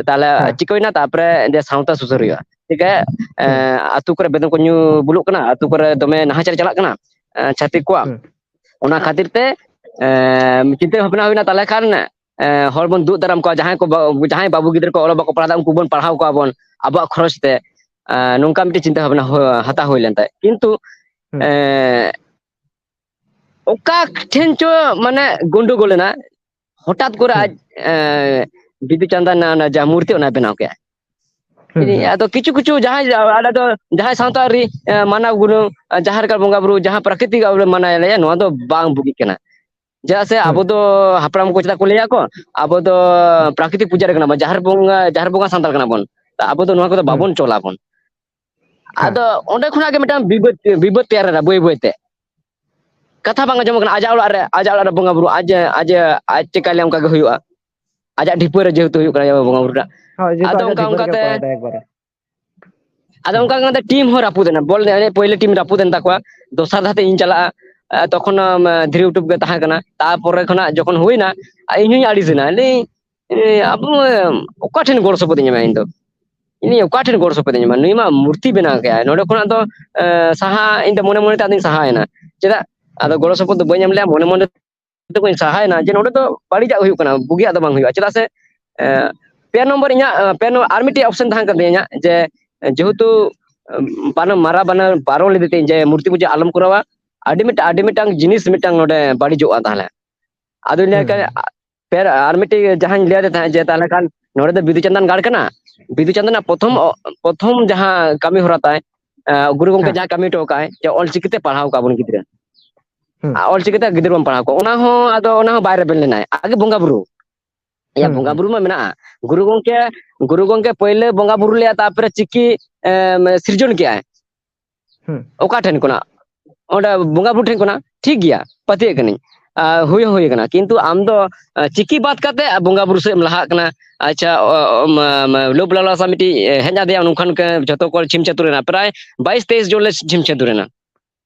ᱛᱟᱦᱚᱞᱮ ᱦᱮᱸ, ᱪᱤᱠᱟᱹᱭᱮᱱᱟ? ᱛᱟᱨᱯᱚᱨᱮ ᱡᱮ ᱥᱟᱶᱛᱟ ᱥᱩᱥᱟᱹᱨ ᱦᱩᱭᱩᱜᱼᱟ, ᱴᱷᱤᱠ ᱜᱮᱭᱟ᱾ ᱦᱩᱸ, ᱮᱸ, ᱟᱹᱛᱩ ᱠᱚᱨᱮ ᱵᱮᱫᱚᱢ ᱠᱚ ᱧᱩ ᱵᱩᱞᱩᱜ ᱠᱟᱱᱟ, ᱟᱹᱛᱩ ᱠᱚᱨᱮ ᱫᱚᱢᱮ ᱱᱟᱦᱟᱪᱟᱨ ᱪᱟᱞᱟᱜ ᱠᱟᱱᱟ, ᱮᱸ, ᱪᱷᱟᱹᱛᱤᱠ ᱠᱚᱣᱟᱜ᱾ ᱦᱩᱸ, ᱚᱱᱟ ᱠᱷᱟᱹᱛᱤᱨ ᱛᱮ, ᱮᱸ, ᱪᱤᱱᱛᱟᱹ ᱵᱷᱟᱵᱽᱱᱟ ᱦᱩᱭᱱᱟ, ᱛᱟᱦᱚᱞᱮ ᱠᱷᱟᱱ, ᱮᱸ, ᱦᱚᱲ ᱵᱚᱱ ᱫᱩᱜ ᱫᱟᱨᱟᱢ ᱠᱚᱣᱟ, ᱡᱟᱦᱟᱸᱭ ᱠᱚ ᱵᱟ-, ᱡᱟᱦᱟᱸᱭ ᱵᱟᱹᱵᱩ ᱜᱤᱫᱽᱨᱟᱹ ᱠᱚ ᱚᱞᱚᱜ ᱵᱟᱠᱚ ᱯᱟᱲᱦᱟᱣ ᱫᱟ, ᱩᱱᱠᱩ ᱵᱚᱱ ᱯᱟᱲᱦᱟᱣ ᱠᱚᱣᱟ ᱵᱚᱱ ᱟᱵᱚᱣᱟᱜ ᱠᱷᱚᱨᱚᱪ ᱛᱮ᱾ ᱮᱸ, ᱱᱚᱝᱠᱟ ᱢᱤᱫᱴᱮᱱ ᱪᱤᱱᱛᱟᱹ ᱵᱷᱟᱵᱽᱱᱟ ᱦᱚ-, ᱦᱟᱛᱟᱣ ᱦᱩᱭ ᱞᱮᱱ ᱛᱟᱦᱮᱸᱫ, ᱠᱤᱱᱛᱩ, ᱦᱩᱸ, ᱮᱸ, ᱚᱠᱟ ᱴᱷᱮᱱ ᱪᱚ ᱢᱟᱱᱮ ᱜᱚᱱᱰᱳᱜᱳᱞ ᱮᱱᱟ, ᱦᱚᱴᱟᱛ ᱠᱚᱨᱮ ᱟᱡ, ᱦᱩᱸ, ᱮᱸ, ᱵᱤᱫᱩ ᱪᱟᱸᱫᱟᱱ ᱨᱮᱱᱟᱜ ᱚᱱᱟ ᱡᱟᱦᱟᱸ ᱢᱩᱨᱛᱤ, ᱚᱱᱟᱭ ᱵᱮᱱᱟᱣ ᱠᱮᱜᱼᱟ᱾ ᱦᱩᱸ, ᱦᱩᱸ, ᱟᱫᱚ ᱠᱤᱪᱷᱩ ᱠᱤᱪᱷᱩ ᱡᱟᱦᱟᱸᱭ, ᱟᱞᱮ ᱫᱚ ᱡᱟᱦᱟᱸᱭ ᱥᱟᱶᱛᱟ ᱟᱹᱨᱤ, ᱮᱸ, ᱢᱟᱱᱟᱣ ᱜᱩᱱᱟᱹᱣ, ᱮᱸ, ᱡᱟᱦᱮᱨ ᱜᱟᱲ ᱵᱚᱸᱜᱟ ᱵᱩᱨᱩ, ᱡᱟᱦᱟᱸ ᱯᱨᱟᱠᱨᱤᱛᱤᱠ ᱟᱵᱚ ᱵᱚᱱ ᱢᱟᱱᱟᱣ ᱞᱮᱭᱟ, ᱱᱚᱣᱟ ᱫᱚ ᱵᱟᱝ ᱵᱩᱜᱤᱜ ᱠᱟᱱᱟ᱾ ᱪᱮᱫᱟᱜ ᱥᱮ ᱟᱵᱚ ᱦᱩᱸ, ᱫᱚ ᱦᱟᱯᱲᱟᱢ ᱠᱚ ᱪᱮᱫᱟᱜ ᱠᱚ ᱞᱟᱹᱭᱟ ᱠᱚ, ᱟᱵᱚ ᱫᱚ ᱦᱩᱸ, ᱯᱨᱟᱠᱨᱤᱛᱤᱠ ᱯᱩᱡᱟᱹᱨᱤ ᱠᱟᱱᱟ ᱵᱚᱱ, ᱡᱟᱦᱮᱨ ᱵᱚᱸᱜᱟ, ᱡᱟᱦᱮᱨ ᱵᱚᱸᱜᱟ ᱥᱟᱱᱛᱟᱲ ᱠᱟᱱᱟ ᱵᱚᱱ, ᱛᱚ ᱟᱵᱚ ᱫᱚ ᱱᱚᱣᱟ ᱠᱚᱫᱚ ᱦᱩᱸ, ᱵᱟᱵᱚᱱ ᱪᱚᱞ ᱟᱵᱚᱱ᱾ ᱦᱮᱸ, ᱟᱫᱚ ᱚᱸᱰᱮ ᱠᱷᱚᱱᱟᱜ ᱜᱮ ᱢᱤᱫᱴᱟᱝ ᱵᱤᱵᱟᱹᱫ, ᱵᱤᱵᱟᱹᱫ ᱛᱮᱭᱟᱨ ᱮᱱᱟ ᱵᱟᱹᱭ ᱵᱟᱹᱭ ᱛᱮ᱾ ᱠᱟᱛᱷᱟ ᱵᱟᱝ ᱟᱸᱡᱚᱢᱚᱜ ᱠᱟᱱᱟ, ᱟᱡᱟᱜ ᱚᱲᱟᱜ ᱨᱮ, ᱟᱡᱟᱜ ᱚᱲᱟᱜ ᱨᱮ ᱵᱚᱸᱜᱟ ᱵᱩᱨᱩ, ᱟᱡ, ᱟᱡ, ᱟᱡ ᱪᱮᱠᱟ ᱞᱮ ᱚᱱᱠᱟ ᱜᱮ ᱦᱩᱭᱩᱜᱼᱟ, ᱟᱡᱟᱜ ᱰᱷᱤᱯᱟᱹ ᱨᱮ ᱡᱮᱦᱮᱛᱩ ᱦᱩᱭᱩᱜ ᱠᱟᱱᱟ ᱵᱚᱸᱜᱟ ᱵᱩᱨᱩ ᱴᱟᱜ᱾ ᱦᱳᱭ, ᱡᱮᱦᱮᱛᱩ ᱟᱫᱚ ᱟᱡᱟᱜ ᱚᱱᱠᱟ ᱰᱷᱤᱯᱟᱹ ᱚᱱᱠᱟ ᱨᱮᱜᱮ ᱛᱮ, ᱠᱚᱨᱟᱣ ᱮᱫᱟᱭ ᱮᱠᱵᱟᱨᱮ᱾ ᱟᱫᱚ ᱦᱩᱸ, ᱚᱱᱠᱟ ᱚᱱᱠᱟ ᱛᱮ ᱴᱤᱢ ᱦᱚᱸ ᱨᱟᱹᱯᱩᱫ ᱮᱱᱟ, ᱵᱚᱞ ᱮᱱᱮᱡ ᱯᱳᱭᱞᱳ ᱴᱤᱢ ᱨᱟᱹᱯᱩᱫ ᱮᱱ ᱛᱟᱠᱚᱣᱟ᱾ ᱫᱚᱥᱟᱨ ᱫᱷᱟᱣ ᱛᱮ ᱤᱧ ᱪᱟᱞᱟᱜᱼᱟ᱾ ᱛᱚᱠᱷᱚᱱ ᱫᱷᱤᱨᱤ ᱩᱴᱩᱵ ᱜᱮ ᱛᱟᱦᱮᱸ ᱠᱟᱱᱟ᱾ ᱛᱟᱨᱯᱚᱨᱮ ᱠᱷᱚᱱᱟᱜ ᱡᱚᱠᱷᱚᱱ ᱦᱩᱭᱱᱟ, ᱤᱧ ᱦᱚᱸᱧ ᱟᱹᱲᱤᱥ ᱮᱱᱟ, ᱞᱟᱹᱭ, ᱟᱵᱚ ᱚᱠᱟ ᱴᱷᱮᱱ ᱜᱚᱲᱚ ᱥᱚᱯᱚᱦᱚᱫ ᱤᱧ ᱧᱟᱢᱟ ᱤᱧ ᱫᱚ? ᱤᱧ ᱚᱠᱟ ᱴᱷᱮᱱ ᱜᱚᱲᱚ ᱥᱚᱯᱚᱦᱚᱫ ᱤᱧ ᱧᱟᱢᱟ? ᱱᱩᱭ ᱢᱟ ᱢᱩᱨᱛᱤ ᱵᱮᱱᱟᱣ ᱠᱮᱫᱟᱭ, ᱱᱚᱰᱮ ᱠᱷᱚᱱᱟᱜ ᱫᱚ, ᱮ, ᱥᱟᱦᱟ, ᱤᱧ ᱫᱚ ᱢᱚᱱᱮ ᱢᱚᱱᱮ ᱛᱮ ᱟᱫᱚᱧ ᱥᱟᱦᱟᱭᱮᱱᱟ᱾ ᱪᱮᱫᱟᱜ? ᱟᱫᱚ ᱜᱚᱲᱚ ᱥᱚᱯᱚᱦᱚᱫ ᱫᱚ ᱵᱟᱹᱧ ᱧᱟᱢ ᱞᱮᱫᱟ, ᱢᱚᱱᱮ ᱢᱚᱱᱮ ᱛᱮᱠᱚᱧ ᱥᱟᱦᱟᱭᱮᱱᱟ ᱡᱮ ᱱᱚᱰᱮ ᱫᱚ ᱵᱟᱹᱲᱤᱡᱟᱜ ᱦᱩᱭᱩᱜ ᱠᱟᱱᱟ, ᱵᱩᱜᱤᱭᱟᱜ ᱫᱚ ᱵᱟᱝ ᱦᱩᱭᱩᱜᱼᱟ᱾ ᱪᱮᱫᱟᱜ ᱥᱮ, ᱮ, ᱯᱮ ᱱᱚᱢᱵᱚᱨ ᱤᱧᱟᱹᱜ, ᱟᱸ, ᱯᱮ ᱱᱚᱢᱵᱚᱨ ᱟᱨ ᱢᱤᱫᱴᱮᱡ ᱚᱯᱥᱮᱱ ᱛᱟᱦᱮᱸ ᱠᱟᱱ ᱛᱤᱧᱟᱹ ᱤᱧᱟᱹᱜ, ᱡᱮ ᱡᱮᱦᱮᱛᱩ, ᱟᱸ, ᱵᱟᱱᱟ-, ᱢᱟᱨᱟ ᱵᱟᱱᱟ ᱵᱟᱨᱚᱱ ᱞᱮᱫᱮ ᱛᱤᱧ ᱡᱮ ᱢᱩᱨᱛᱤ ᱯᱩᱡᱟᱹ ᱟᱞᱚᱢ ᱠᱚᱨᱟᱣᱟ, ᱟᱹᱰᱤ ᱢᱤᱫᱴᱟᱝ, ᱟᱹᱰᱤ ᱢᱤᱫᱴᱟᱝ ᱡᱤᱱᱤᱥ ᱢᱤᱫᱴᱟᱝ ᱱᱚᱰᱮ ᱵᱟᱹᱲᱤᱡᱚᱜᱼᱟ ᱛᱟᱦᱚᱞᱮ᱾ ᱟᱫᱚᱧ ᱞᱟᱹᱭ ᱦᱩᱸ, ᱠᱟᱱᱟ, ᱦᱩᱸ᱾ ᱯᱮ-, ᱟᱨ ᱢᱤᱫᱴᱮᱡ ᱡᱟᱦᱟᱸᱧ ᱞᱟᱹᱭ ᱟᱫᱮ ᱛᱟᱦᱮᱸᱫ ᱡᱮ ᱛᱟᱦᱚᱞᱮ ᱠᱷᱟᱱ ᱱᱚᱰᱮ ᱫᱚ ᱵᱤᱫᱩ ᱪᱟᱸᱫᱟᱱ ᱜᱟᱲ ᱠᱟᱱᱟ, ᱵᱤᱫᱩ ᱪᱟᱸᱫᱟᱱᱟᱜ ᱯᱨᱚᱛᱷᱚᱢ ᱦᱩᱸ᱾ ᱚ-, ᱯᱨᱚᱛᱷᱚᱢ ᱡᱟᱦᱟᱸ ᱠᱟᱹᱢᱤ ᱦᱚᱨᱟ ᱛᱟᱭ, ᱟᱸ, ᱜᱩᱨᱩ ᱜᱚᱢᱠᱮ ᱦᱮᱸ᱾ ᱡᱟᱦᱟᱸ ᱠᱟᱹᱢᱤ ᱦᱚᱴᱚ ᱠᱟᱜᱼᱟᱭ ᱡᱮ ᱚᱞᱪᱤᱠᱤ ᱛᱮ ᱯᱟᱲᱦᱟᱣ ᱠᱚᱣᱟ ᱵᱚᱱ ᱜᱤᱫᱽᱨᱟᱹ᱾ ᱦᱩᱸ᱾ ᱟᱨ ᱚᱞᱪᱤᱠᱤ ᱛᱮ ᱜᱤᱫᱽᱨᱟᱹ ᱵᱚᱱ ᱯᱟᱲᱦᱟᱣ ᱠᱚᱣᱟ, ᱚᱱᱟ ᱦᱚᱸ ᱟᱫᱚ ᱚᱱᱟ ᱦᱚᱸ ᱵᱟᱭ ᱨᱮᱵᱮᱱ ᱞᱮᱱᱟᱭ᱾ ᱟᱜᱮ ᱵᱚᱸᱜᱟ ᱵᱩᱨᱩ᱾ ᱮᱭᱟ, ᱦᱩᱸ, ᱵᱚᱸᱜᱟ ᱦᱩᱸ᱾ ᱵᱩᱨᱩ ᱢᱟ ᱢᱮᱱᱟᱜᱼᱟ᱾ ᱜᱩᱨᱩ ᱜᱚᱢᱠᱮ, ᱜᱩᱨᱩ ᱜᱚᱢᱠᱮ ᱯᱳᱭᱞᱳ ᱵᱚᱸᱜᱟ ᱵᱩᱨᱩ ᱞᱮᱫᱼᱟ, ᱛᱟᱨᱯᱚᱨᱮ ᱪᱤᱠᱤ, ᱮᱢ, ᱥᱤᱨᱡᱚᱱ ᱠᱮᱜᱼᱟᱭ᱾ ᱦᱩᱸ᱾ ᱚᱠᱟ ᱴᱷᱮᱱ ᱠᱷᱚᱱᱟᱜ? ᱚᱸᱰᱮ ᱵᱚᱸᱜᱟ ᱵᱩᱨᱩ ᱴᱷᱮᱱ ᱠᱷᱚᱱᱟᱜ᱾ ᱴᱷᱤᱠ ᱜᱮᱭᱟ, ᱯᱟᱹᱛᱭᱟᱹᱜ ᱠᱟᱹᱱᱟᱹᱧ᱾ ᱟᱨ ᱦᱩᱭ ᱦᱚᱸ ᱦᱩᱭ ᱠᱟᱱᱟ, ᱠᱤᱱᱛᱩ ᱟᱢ ᱫᱚ, ᱟᱸ, ᱪᱤᱠᱤ ᱵᱟᱫ ᱠᱟᱛᱮ ᱵᱚᱸᱜᱟ ᱵᱩᱨᱩ ᱥᱮᱫ ᱮᱢ ᱞᱟᱦᱟᱜ ᱠᱟᱱᱟ᱾ ᱟᱪᱪᱷᱟ, ᱚ, ᱚ, ᱢᱟ, ᱢᱟ, ᱞᱳᱵ ᱞᱟᱞᱥᱟ ᱢᱤᱫᱴᱤᱡ, ᱮ, ᱦᱮᱡ ᱟᱫᱮᱭᱟ, ᱩᱱ ᱠᱷᱚᱱ ᱜᱮ ᱡᱷᱚᱛᱚ ᱠᱚ ᱪᱷᱤᱢ ᱪᱷᱟᱹᱛᱩᱨ ᱮᱱᱟ᱾ ᱯᱨᱟᱭ ᱵᱟᱭᱤᱥ ᱛᱮᱭᱤᱥ ᱡᱚᱱ ᱞᱮ ᱪᱷᱤᱢ ᱪᱷᱟᱹᱛᱩᱨ ᱮᱱᱟ᱾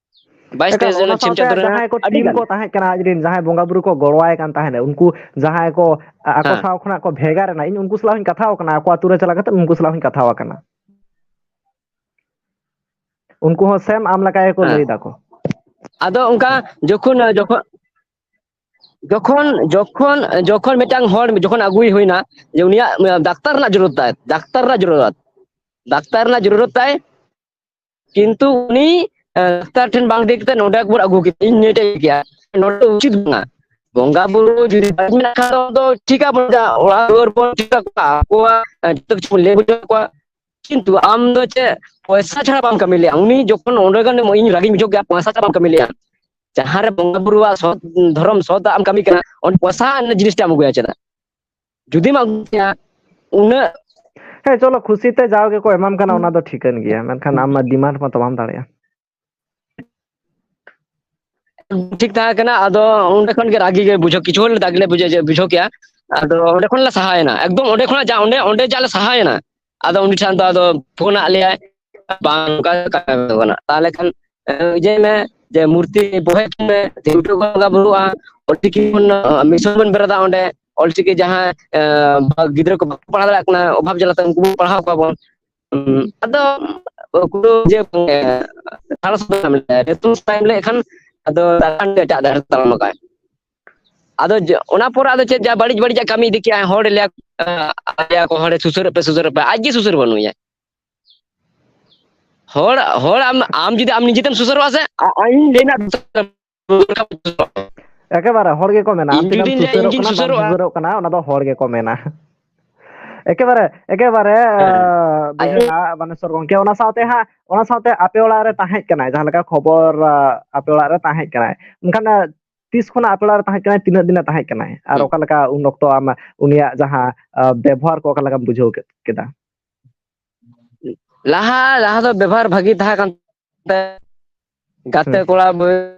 ᱵᱟᱭᱤᱥ ᱮᱠᱟᱞ, ᱛᱮᱭᱤᱥ ᱡᱚᱱ ᱚᱱᱟ ᱞᱮ ᱪᱷᱤᱢ ᱥᱟᱶᱛᱮ ᱪᱷᱟᱹᱛᱩᱨ ᱮᱱᱟ, ᱡᱟᱦᱟᱸᱭ ᱠᱚ ᱟᱹᱰᱤ ᱴᱤᱢ ᱜᱟᱱ᱾ ᱠᱚ ᱛᱟᱦᱮᱸ ᱠᱟᱱᱟ, ᱟᱡ ᱨᱮᱱ ᱡᱟᱦᱟᱸᱭ ᱵᱚᱸᱜᱟ ᱵᱩᱨᱩ ᱠᱚ ᱜᱚᱲᱚᱣᱟᱭ ᱠᱟᱱ ᱛᱟᱦᱮᱸᱫ, ᱩᱱᱠᱩ ᱡᱟᱦᱟᱸᱭ ᱠᱚ, ᱟ-, ᱟᱠᱚ ᱦᱮᱸ᱾ ᱥᱟᱶ ᱠᱷᱚᱱᱟᱜ ᱠᱚ ᱵᱷᱮᱜᱟᱨ ᱮᱱᱟ, ᱤᱧ ᱩᱱᱠᱩ ᱥᱟᱞᱟᱜ ᱦᱚᱸᱧ ᱠᱟᱛᱷᱟᱣ ᱟᱠᱟᱱᱟ, ᱟᱠᱚ ᱟᱛᱳ ᱨᱮ ᱪᱟᱞᱟᱣ ᱠᱟᱛᱮ ᱩᱱᱠᱩ ᱥᱟᱞᱟᱜ ᱦᱚᱸᱧ ᱠᱟᱛᱷᱟᱣ ᱟᱠᱟᱱᱟ᱾ ᱩᱱᱠᱩ ᱦᱚᱸ ᱥᱮᱢ ᱟᱢ ᱞᱮᱠᱟ ᱜᱮᱠᱚ ᱦᱮᱸ᱾ ᱞᱟᱹᱭ ᱫᱟᱠᱚ᱾ ᱟᱫᱚ ᱚᱱᱠᱟ ᱡᱚᱠᱷᱚᱱ, ᱡᱚᱠᱷᱚᱱ, ᱡᱚᱠᱷᱚᱱ, ᱡᱚᱠᱷᱚᱱ, ᱡᱚᱠᱷᱚᱱ ᱢᱤᱫᱴᱟᱝ ᱦᱚᱲ ᱡᱚᱠᱷᱚᱱ ᱟᱹᱜᱩᱭ ᱦᱩᱭᱱᱟ, ᱡᱮ ᱩᱱᱤᱭᱟᱜ, ᱩᱱᱤᱭᱟᱜ ᱰᱟᱠᱛᱟᱨ ᱨᱮᱱᱟᱜ ᱡᱚᱨᱩᱨᱟᱛ ᱛᱟᱭ, ᱰᱟᱠᱛᱟᱨ ᱨᱮᱱᱟᱜ ᱡᱚᱨᱩᱨᱟᱛ, ᱰᱟᱠᱛᱟᱨ ᱨᱮᱱᱟᱜ ᱡᱚᱨᱩᱨᱟᱛ ᱛᱟᱭ, ᱠᱤᱱᱛᱩ ᱩᱱᱤ, ᱮ, ᱰᱟᱠᱛᱟᱨ ᱴᱷᱮᱱ ᱵᱟᱝ ᱤᱫᱤ ᱠᱟᱛᱮ ᱱᱚᱰᱮ ᱵᱚᱱ ᱟᱹᱜᱩ ᱠᱮᱫᱟ, ᱤᱧ ᱱᱤᱭᱟᱹᱴᱟᱜ ᱤᱧ ᱞᱟᱹᱭᱟ, ᱱᱚᱰᱮ ᱫᱚ ᱩᱪᱤᱛ ᱵᱟᱝᱟ᱾ ᱵᱚᱸᱜᱟ ᱵᱩᱨᱩ ᱡᱩᱫᱤ ᱵᱟᱹᱲᱤᱡ ᱢᱮᱱᱟᱜ ᱠᱷᱟᱱ ᱫᱚ, ᱫᱚ ᱴᱷᱤᱠᱟ ᱵᱚᱱ, ᱚᱲᱟᱜ ᱫᱩᱣᱟᱹᱨ ᱵᱚᱱ ᱴᱷᱤᱠ ᱟᱠᱚᱣᱟ, ᱟᱠᱚᱣᱟᱜ, ᱮ, ᱡᱚᱛᱚ ᱠᱤᱪᱷᱩ ᱵᱚᱱ ᱞᱟᱹᱭ ᱵᱩᱡᱷᱟᱹᱣ ᱟᱠᱚᱣᱟ᱾ ᱠᱤᱱᱛᱩ ᱟᱢ ᱫᱚ ᱪᱮᱫ ᱯᱚᱭᱥᱟ ᱪᱷᱟᱲᱟ ᱵᱟᱢ ᱠᱟᱹᱢᱤ ᱞᱮᱜᱼᱟ? ᱩᱱᱤ ᱡᱚᱠᱷᱚᱱ ᱚᱸᱰᱮ ᱜᱟᱱ ᱤᱧ ᱨᱟᱹᱜᱤᱧ ᱵᱩᱡᱷᱟᱹᱣ ᱠᱮᱜᱼᱟ, ᱯᱚᱭᱥᱟ ᱪᱷᱟᱲᱟ ᱵᱟᱢ ᱠᱟᱹᱢᱤ ᱞᱮᱜᱼᱟ᱾ ᱡᱟᱦᱟᱸ ᱨᱮ ᱵᱚᱸᱜᱟ ᱵᱩᱨᱩᱣᱟᱜ ᱥᱚᱛ ᱫᱷᱚᱨᱚᱢ, ᱥᱚᱛ ᱟᱜ ᱮᱢ ᱠᱟᱹᱢᱤ ᱠᱟᱱᱟ, ᱚᱸᱰᱮ ᱯᱚᱭᱥᱟ ᱨᱮᱱᱟᱜ ᱡᱤᱱᱤᱥ ᱴᱟᱜ ᱮᱢ ᱟᱹᱜᱩᱭᱟ ᱪᱮᱫᱟᱜ? ᱡᱩᱫᱤᱢ ᱟᱹᱜᱩ ᱠᱮᱭᱟ ᱩᱱᱟᱹᱜ᱾ ᱦᱮᱸ, ᱪᱚᱞᱚ, ᱠᱷᱩᱥᱤ ᱛᱮ ᱡᱟᱣ ᱜᱮᱠᱚ ᱮᱢᱟᱢ ᱠᱟᱱᱟ, ᱚᱱᱟ ᱫᱚ ᱴᱷᱤᱠᱟᱹᱱ ᱜᱮᱭᱟ, ᱢᱮᱱᱠᱷᱟᱱ ᱟᱢ ᱢᱟ ᱰᱤᱢᱟᱱᱰ ᱢᱟᱛᱚ ᱵᱟᱢ ᱫᱟᱲᱮᱭᱟᱜᱼᱟ᱾ ᱴᱷᱤᱠ ᱛᱟᱦᱮᱸ ᱠᱟᱱᱟ, ᱟᱫᱚ ᱚᱸᱰᱮ ᱠᱷᱚᱱ ᱜᱮ ᱨᱟᱹᱜᱤ ᱜᱮ ᱵᱩᱡᱷᱟᱹᱣ, ᱠᱤᱪᱷᱩ ᱦᱚᱲ ᱫᱟᱜᱽ ᱞᱮ ᱵᱩᱡᱷᱟᱹᱣ, ᱵᱩᱡᱷᱟᱹᱣ ᱠᱮᱜᱼᱟ᱾ ᱟᱫᱚ ᱚᱸᱰᱮ ᱠᱷᱚᱱ ᱞᱮ ᱥᱟᱦᱟᱭᱮᱱᱟ, ᱮᱠᱫᱚᱢ ᱚᱸᱰᱮ ᱠᱷᱚᱱᱟᱜ ᱡᱟ ᱚᱸᱰᱮ, ᱚᱸᱰᱮ ᱡᱟ ᱞᱮ ᱥᱟᱦᱟᱭᱮᱱᱟ᱾ ᱟᱫᱚ ᱩᱱᱤ ᱴᱷᱮᱱ ᱫᱚ ᱟᱫᱚ ᱯᱷᱳᱱ ᱟᱫ ᱞᱮᱭᱟᱭ, ᱵᱟᱝ, ᱚᱱᱠᱟ ᱠᱟᱱᱟ᱾ ᱛᱟᱦᱚᱞᱮ ᱠᱷᱟᱱ, ᱮ, ᱤᱭᱟᱹᱭ ᱢᱮ, ᱡᱮ ᱢᱩᱨᱛᱤ ᱵᱚᱦᱮᱞ ᱢᱮ, ᱛᱤᱱ ᱡᱚᱠᱷᱚᱱ ᱵᱚᱸᱜᱟ ᱵᱩᱨᱩᱜᱼᱟ, ᱚᱞᱪᱤᱠᱤ ᱵᱚᱱ, ᱮ, ᱢᱤᱥᱚᱱ ᱵᱚᱱ ᱵᱮᱨᱮᱫᱟ ᱚᱸᱰᱮ, ᱚᱞᱪᱤᱠᱤ ᱡᱟᱦᱟᱸᱭ, ᱮ, ᱜᱤᱫᱽᱨᱟᱹ ᱠᱚ ᱵᱟᱠᱚ ᱯᱟᱲᱦᱟᱣ ᱫᱟᱲᱮᱭᱟᱜ ᱠᱟᱱᱟ, ᱚᱵᱷᱟᱵᱽ ᱡᱟᱞᱟᱛᱮ ᱩᱱᱠᱩ ᱵᱚᱱ ᱯᱟᱲᱦᱟᱣ ᱠᱚᱣᱟ ᱵᱚᱱ᱾ ᱦᱩᱸ, ᱟᱫᱚ ᱠᱳᱱᱳ ᱡᱮ, ᱮ, ᱥᱟᱬᱮᱥ ᱵᱟᱭ ᱧᱟᱢ ᱞᱮᱫᱟ, ᱧᱩᱛᱩᱢ ᱥᱟᱭ ᱞᱮᱫ ᱠᱷᱟᱱ ᱟᱫᱚ ᱛᱟᱲᱟᱢ ᱮᱴᱟᱜ ᱰᱟᱦᱟᱨ ᱛᱮ ᱛᱟᱲᱟᱢ ᱟᱠᱟᱫ᱾ ᱟᱫᱚ ᱡ-, ᱚᱱᱟ ᱯᱚᱨ ᱟᱫᱚ ᱪᱮᱫ ᱡᱟ ᱵᱟᱹᱲᱤᱡ ᱵᱟᱹᱲᱤᱡᱟᱜ ᱠᱟᱹᱢᱤ ᱤᱫᱤ ᱠᱮᱜᱼᱟᱭ, ᱦᱚᱲ ᱞᱟᱹᱭᱟ, ᱞᱟᱹᱭᱟ ᱠᱚ, "ᱦᱚᱲᱮ ᱥᱩᱥᱟᱹᱨᱚᱜ ᱯᱮ, ᱥᱩᱥᱟᱹᱨᱚᱜ ᱯᱮ", ᱟᱡ ᱜᱮ ᱥᱩᱥᱟᱹᱨ ᱵᱟᱹᱱᱩᱭᱟ᱾ ᱦᱚᱲ, ᱦᱚᱲ ᱟᱢ, ᱟᱢ ᱡᱩᱫᱤ ᱟᱢ ᱱᱤᱡᱮ ᱛᱮᱢ ᱥᱩᱥᱟᱹᱨᱚᱜᱼᱟ ᱥᱮ, ᱟ-, ᱟ-, ᱤᱧ ᱞᱟᱹᱭ ᱨᱮᱱᱟᱜ ᱮᱠᱮᱵᱟᱨᱮ ᱦᱚᱲ ᱜᱮᱠᱚ ᱢᱮᱱᱟ, ᱟᱢ ᱤᱧ ᱛᱤᱱᱟᱹᱜ ᱡᱩᱫᱤᱧ ᱞᱟᱹᱭᱟ, ᱤᱧ ᱥᱩᱥᱟᱹᱨᱚᱜ ᱜᱤᱧ ᱠᱟᱱᱟ, ᱵᱟᱢ ᱥᱩᱥᱟᱹᱨᱚᱜᱼᱟ᱾ ᱥᱩᱥᱟᱹᱨᱚᱜ ᱠᱟᱱᱟ, ᱚᱱᱟ ᱫᱚ ᱦᱚᱲ ᱜᱮᱠᱚ ᱢᱮᱱᱟ᱾ ᱮᱠᱮᱵᱟᱨᱮ, ᱮᱠᱮᱵᱟᱨᱮ, ᱦᱮᱸ᱾ ᱟᱸ, ᱵᱩᱡᱷᱟᱹᱣ ᱮᱱᱟ, ᱵᱟᱱᱮᱥᱚᱨ ᱜᱚᱝᱠᱮ᱾ ᱚᱱᱟ ᱥᱟᱶᱛᱮ ᱦᱟᱸᱜ, ᱚᱱᱟ ᱥᱟᱶᱛᱮ ᱟᱯᱮ ᱚᱲᱟᱜ ᱨᱮ ᱛᱟᱦᱮᱸ ᱠᱟᱱᱟᱭ, ᱡᱟᱦᱟᱸ ᱞᱮᱠᱟ ᱠᱷᱚᱵᱚᱨ, ᱟᱸ, ᱟᱯᱮ ᱚᱲᱟᱜ ᱨᱮ ᱛᱟᱦᱮᱸ ᱠᱟᱱᱟᱭ, ᱢᱮᱱᱠᱷᱟᱱ, ᱟᱸ, ᱛᱤᱥ ᱠᱷᱚᱱᱟᱜ ᱟᱯᱮ ᱚᱲᱟᱜ ᱨᱮ ᱛᱟᱦᱮᱸ ᱠᱟᱱᱟᱭ, ᱛᱤᱱᱟᱹᱜ ᱫᱤᱱᱮ ᱛᱟᱦᱮᱸ ᱠᱟᱱᱟᱭ, ᱟᱨ ᱦᱩᱸ᱾ ᱚᱠᱟ ᱞᱮᱠᱟ ᱩᱱ ᱚᱠᱛᱚ ᱟᱢ ᱩᱱᱤᱭᱟᱜ ᱡᱟᱦᱟᱸ, ᱟᱸ, ᱵᱮᱵᱚᱦᱟᱨ ᱠᱚ ᱚᱠᱟ ᱞᱮᱠᱟᱢ ᱵᱩᱡᱷᱟᱹᱣ ᱠᱮᱫ, ᱠᱮᱫᱟ? ᱞᱟᱦᱟ, ᱞᱟᱦᱟ ᱫᱚ ᱵᱮᱵᱚᱦᱟᱨ ᱵᱷᱟᱹᱜᱤ ᱛᱟᱦᱮᱸ ᱠᱟᱱ ᱛᱟᱭᱟ᱾ ᱜᱟᱛᱮ ᱦᱩᱸ᱾ ᱠᱚᱲᱟ ᱵᱚᱭ-,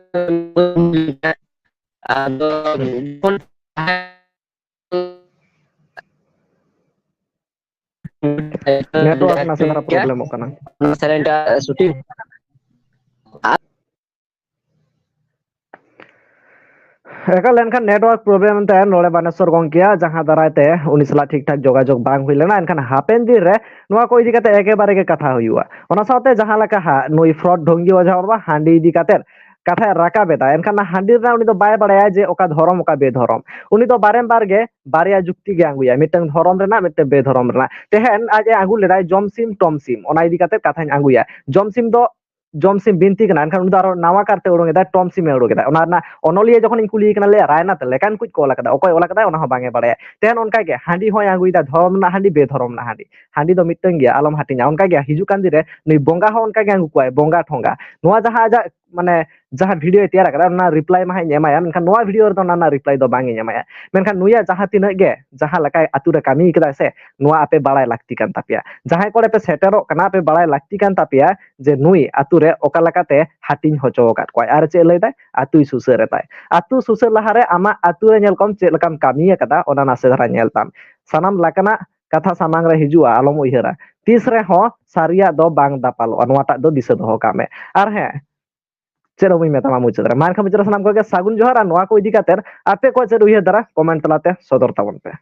ᱟᱫᱚ ᱦᱩᱸ᱾ ᱡᱚᱠᱷᱚᱱ ᱱᱮᱴᱣᱟᱨᱠ ᱱᱟᱥᱮ ᱫᱷᱟᱨᱟ ᱯᱨᱚᱵᱞᱮᱢᱚᱜ ᱠᱟᱱᱟ᱾ ᱚᱱᱟ ᱥᱮᱨᱮᱧᱴᱟ ᱥᱩᱴᱤᱝ᱾ ᱮᱠᱟᱞ, ᱮᱱᱠᱷᱟᱱ ᱱᱮᱴᱣᱟᱨᱠ ᱯᱨᱚᱵᱞᱮᱢ ᱛᱮ ᱱᱚᱰᱮ ᱵᱟᱱᱮᱥᱚᱨ ᱜᱚᱝᱠᱮᱭᱟᱜ ᱡᱟᱦᱟᱸ ᱫᱟᱨᱟᱭ ᱛᱮ ᱩᱱᱤ ᱥᱟᱞᱟᱜ ᱴᱷᱤᱠ ᱴᱷᱟᱠ ᱡᱳᱜᱟᱡᱳᱜᱽ ᱵᱟᱝ ᱦᱩᱭ ᱞᱮᱱᱟ, ᱮᱱᱠᱷᱟᱱ ᱦᱟᱯᱮᱱ ᱫᱤᱱ ᱨᱮ ᱱᱚᱣᱟ ᱠᱚ ᱤᱫᱤ ᱠᱟᱛᱮ ᱮᱠᱮᱵᱟᱨᱮ ᱜᱮ ᱠᱟᱛᱷᱟ ᱦᱩᱭᱩᱜᱼᱟ᱾ ᱚᱱᱟ ᱥᱟᱶᱛᱮ ᱡᱟᱦᱟᱸ ᱞᱮᱠᱟ ᱦᱟᱸᱜ ᱱᱩᱭ ᱯᱷᱨᱚᱰ ᱰᱷᱚᱝᱜᱤ ᱚᱡᱷᱟ ᱵᱟᱵᱟ ᱦᱟᱺᱰᱤ ᱤᱫᱤ ᱠᱟᱛᱮ ᱠᱟᱛᱷᱟᱭ ᱨᱟᱠᱟᱵ ᱮᱫᱟ, ᱮᱱᱠᱷᱟᱱ ᱚᱱᱟ ᱦᱟᱺᱰᱤ ᱨᱮᱱᱟᱜ ᱩᱱᱤ ᱫᱚ ᱵᱟᱭ ᱵᱟᱲᱟᱭᱟ ᱡᱮ ᱚᱠᱟ ᱫᱷᱚᱨᱚᱢ, ᱚᱠᱟ ᱵᱮᱫᱷᱚᱨᱚᱢ᱾ ᱩᱱᱤ ᱫᱚ ᱵᱟᱨᱮᱢ ᱵᱟᱨ ᱜᱮ ᱵᱟᱨᱭᱟ ᱡᱩᱠᱛᱤ ᱜᱮ ᱟᱹᱜᱩᱭᱟ, ᱢᱤᱫᱴᱟᱝ ᱫᱷᱚᱨᱚᱢ ᱨᱮᱱᱟᱜ, ᱢᱤᱫᱴᱟᱝ ᱵᱮᱫᱷᱚᱨᱚᱢ ᱨᱮᱱᱟᱜ᱾ ᱛᱮᱦᱮᱧ ᱟᱡ ᱮ ᱟᱹᱜᱩ ᱞᱮᱫᱟᱭ ᱡᱚᱢ ᱥᱤᱢ ᱴᱚᱢ ᱥᱤᱢ, ᱚᱱᱟ ᱤᱫᱤ ᱠᱟᱛᱮ ᱠᱟᱛᱷᱟᱧ ᱟᱹᱜᱩᱭᱟ᱾ ᱡᱚᱢ ᱥᱤᱢ ᱫᱚ ᱡᱚᱢ ᱥᱤᱢ ᱵᱤᱱᱛᱤ ᱠᱟᱱᱟ, ᱮᱱᱠᱷᱟᱱ ᱩᱱᱤ ᱫᱚ ᱟᱨᱚ ᱱᱟᱣᱟ ᱠᱟᱨᱛᱮ ᱩᱰᱩᱝ ᱮᱫᱟᱭ, ᱴᱚᱢ ᱥᱤᱢᱮ ᱩᱰᱩᱝ ᱮᱫᱟ᱾ ᱚᱱᱟ ᱨᱮᱱᱟᱜ ᱚᱱᱚᱞᱤᱭᱟᱹ ᱡᱚᱠᱷᱚᱱ ᱤᱧ ᱠᱩᱞᱤᱭᱮ ᱠᱟᱱᱟ, ᱞᱟᱹᱭᱟ, "ᱨᱟᱭᱱᱟᱛ ᱞᱮᱠᱟᱱ ᱠᱩᱡ ᱠᱚ ᱚᱞ ᱟᱠᱟᱫᱟ", ᱚᱠᱚᱭ ᱚᱞ ᱟᱠᱟᱫᱟᱭ ᱚᱱᱟ ᱦᱚᱸ ᱵᱟᱝ ᱮ ᱵᱟᱲᱟᱭᱟ᱾ ᱛᱮᱦᱮᱧ ᱚᱱᱠᱟ ᱜᱮ ᱦᱟᱺᱰᱤ ᱦᱚᱸᱭ ᱟᱹᱜᱩᱭᱮᱫᱟ, ᱫᱷᱚᱨᱚᱢ ᱨᱮᱱᱟᱜ ᱦᱟᱺᱰᱤ, ᱵᱮᱫᱷᱚᱨᱚᱢ ᱨᱮᱱᱟᱜ ᱦᱟᱺᱰᱤ, ᱦᱟᱺᱰᱤ ᱫᱚ ᱢᱤᱫᱴᱟᱝ ᱜᱮᱭᱟ, ᱟᱞᱚᱢ ᱦᱟᱹᱴᱤᱧᱟ᱾ ᱚᱱᱠᱟ ᱜᱮ ᱦᱤᱡᱩᱜ ᱠᱟᱱ ᱫᱤᱱ ᱨᱮ ᱱᱩᱭ ᱵᱚᱸᱜᱟ ᱦᱚᱸ ᱚᱱᱠᱟ ᱜᱮ ᱟᱹᱜᱩ ᱠᱚᱣᱟᱭ, ᱵᱚᱸᱜᱟ ᱴᱷᱚᱸᱜᱟ᱾ ᱱᱚᱣᱟ ᱡᱟᱦᱟᱸ ᱟᱡᱟᱜ ᱢᱟᱱᱮ ᱡᱟᱦᱟᱸ ᱵᱷᱤᱰᱤᱭᱳᱭ ᱛᱮᱭᱟᱨ ᱟᱠᱟᱫᱟ, ᱚᱱᱟ ᱨᱤᱯᱞᱟᱭ ᱢᱟ ᱦᱟᱸᱜ ᱤᱧ ᱮᱢᱟᱭᱟ, ᱢᱮᱱᱠᱷᱟᱱ ᱱᱚᱣᱟ ᱵᱷᱤᱰᱤᱭᱳ ᱨᱮᱫᱚ ᱚᱱᱟ ᱨᱮᱱᱟᱜ ᱨᱤᱯᱞᱟᱭ ᱫᱚ ᱵᱟᱝ ᱤᱧ ᱮᱢᱟᱭᱟ᱾ ᱢᱮᱱᱠᱷᱟᱱ ᱱᱩᱭᱟᱜ ᱡᱟᱦᱟᱸ ᱛᱤᱱᱟᱹᱜ ᱜᱮ ᱡᱟᱦᱟᱸ ᱞᱮᱠᱟᱭ ᱟᱹᱛᱩ ᱨᱮ ᱠᱟᱹᱢᱤ ᱠᱟᱫᱟᱭ ᱥᱮ, ᱱᱚᱣᱟ ᱟᱯᱮ ᱵᱟᱲᱟᱭ ᱞᱟᱹᱠᱛᱤ ᱠᱟᱱ ᱛᱟᱯᱮᱭᱟ᱾ ᱡᱟᱦᱟᱸᱭ ᱠᱚᱨᱮ ᱯᱮ ᱥᱮᱴᱮᱨᱚᱜ ᱠᱟᱱᱟ, ᱟᱯᱮ ᱵᱟᱲᱟᱭ ᱞᱟᱹᱠᱛᱤ ᱠᱟᱱ ᱛᱟᱯᱮᱭᱟ ᱡᱮ ᱱᱩᱭ ᱟᱹᱛᱩ ᱨᱮ ᱚᱠᱟ ᱞᱮᱠᱟᱛᱮ ᱦᱟᱹᱴᱤᱧ ᱦᱚᱪᱚ ᱟᱠᱟᱫ ᱠᱚᱣᱟᱭ ᱟᱨ ᱪᱮᱫ ᱞᱟᱹᱭ ᱫᱟᱭ, ᱟᱹᱛᱩᱭ ᱥᱩᱥᱟᱹᱨ ᱮᱫᱟᱭ᱾ ᱟᱹᱛᱩ ᱥᱩᱥᱟᱹᱨ ᱞᱟᱦᱟᱨᱮ ᱟᱢᱟᱜ ᱟᱹᱛᱩ ᱨᱮ ᱧᱮᱞ ᱠᱚᱢ ᱪᱮᱫ ᱞᱮᱠᱟᱢ ᱠᱟᱹᱢᱤ ᱟᱠᱟᱫᱟ, ᱚᱱᱟ ᱱᱟᱥᱮ ᱫᱷᱟᱨᱟ ᱧᱮᱞ ᱛᱟᱢ᱾ ᱥᱟᱱᱟᱢ ᱞᱮᱠᱟᱱᱟᱜ ᱠᱟᱛᱷᱟ ᱥᱟᱢᱟᱝ ᱨᱮ ᱦᱤᱡᱩᱜᱼᱟ, ᱟᱞᱚᱢ ᱩᱭᱦᱟᱹᱨᱟ᱾ ᱛᱤᱥ ᱨᱮᱦᱚᱸ ᱥᱟᱹᱨᱤᱭᱟᱜ ᱫᱚ ᱵᱟᱝ ᱫᱟᱯᱟᱞᱚᱜᱼᱟ, ᱱᱚᱣᱟᱴᱟᱜ ᱫᱚ ᱫᱤᱥᱟᱹ ᱫᱚᱦᱚ ᱠᱟᱜ ᱢᱮ᱾ ᱟᱨ ᱦᱮᱸ, ᱪᱮᱫ ᱦᱚᱸ ᱵᱟᱹᱧ ᱢᱮᱛᱟᱢᱟ ᱢᱩᱪᱟᱹᱫ ᱨᱮ᱾ ᱢᱟ ᱮᱱᱠᱷᱟᱱ ᱢᱩᱪᱟᱹᱫ ᱨᱮ ᱥᱟᱱᱟᱢ ᱠᱚᱜᱮ ᱥᱟᱹᱜᱩᱱ ᱡᱚᱦᱟᱨ, ᱟᱨ ᱱᱚᱣᱟ ᱠᱚ ᱤᱫᱤ ᱠᱟᱛᱮ ᱟᱯᱮ ᱠᱚᱣᱟᱜ ᱪᱮᱫ ᱩᱭᱦᱟᱹᱨ ᱫᱷᱟᱨᱟ ᱠᱚᱢᱮᱱᱴ ᱛᱟᱞᱟᱛᱮ ᱥᱚᱫᱚᱨ ᱛᱟᱵᱚᱱ ᱯᱮ᱾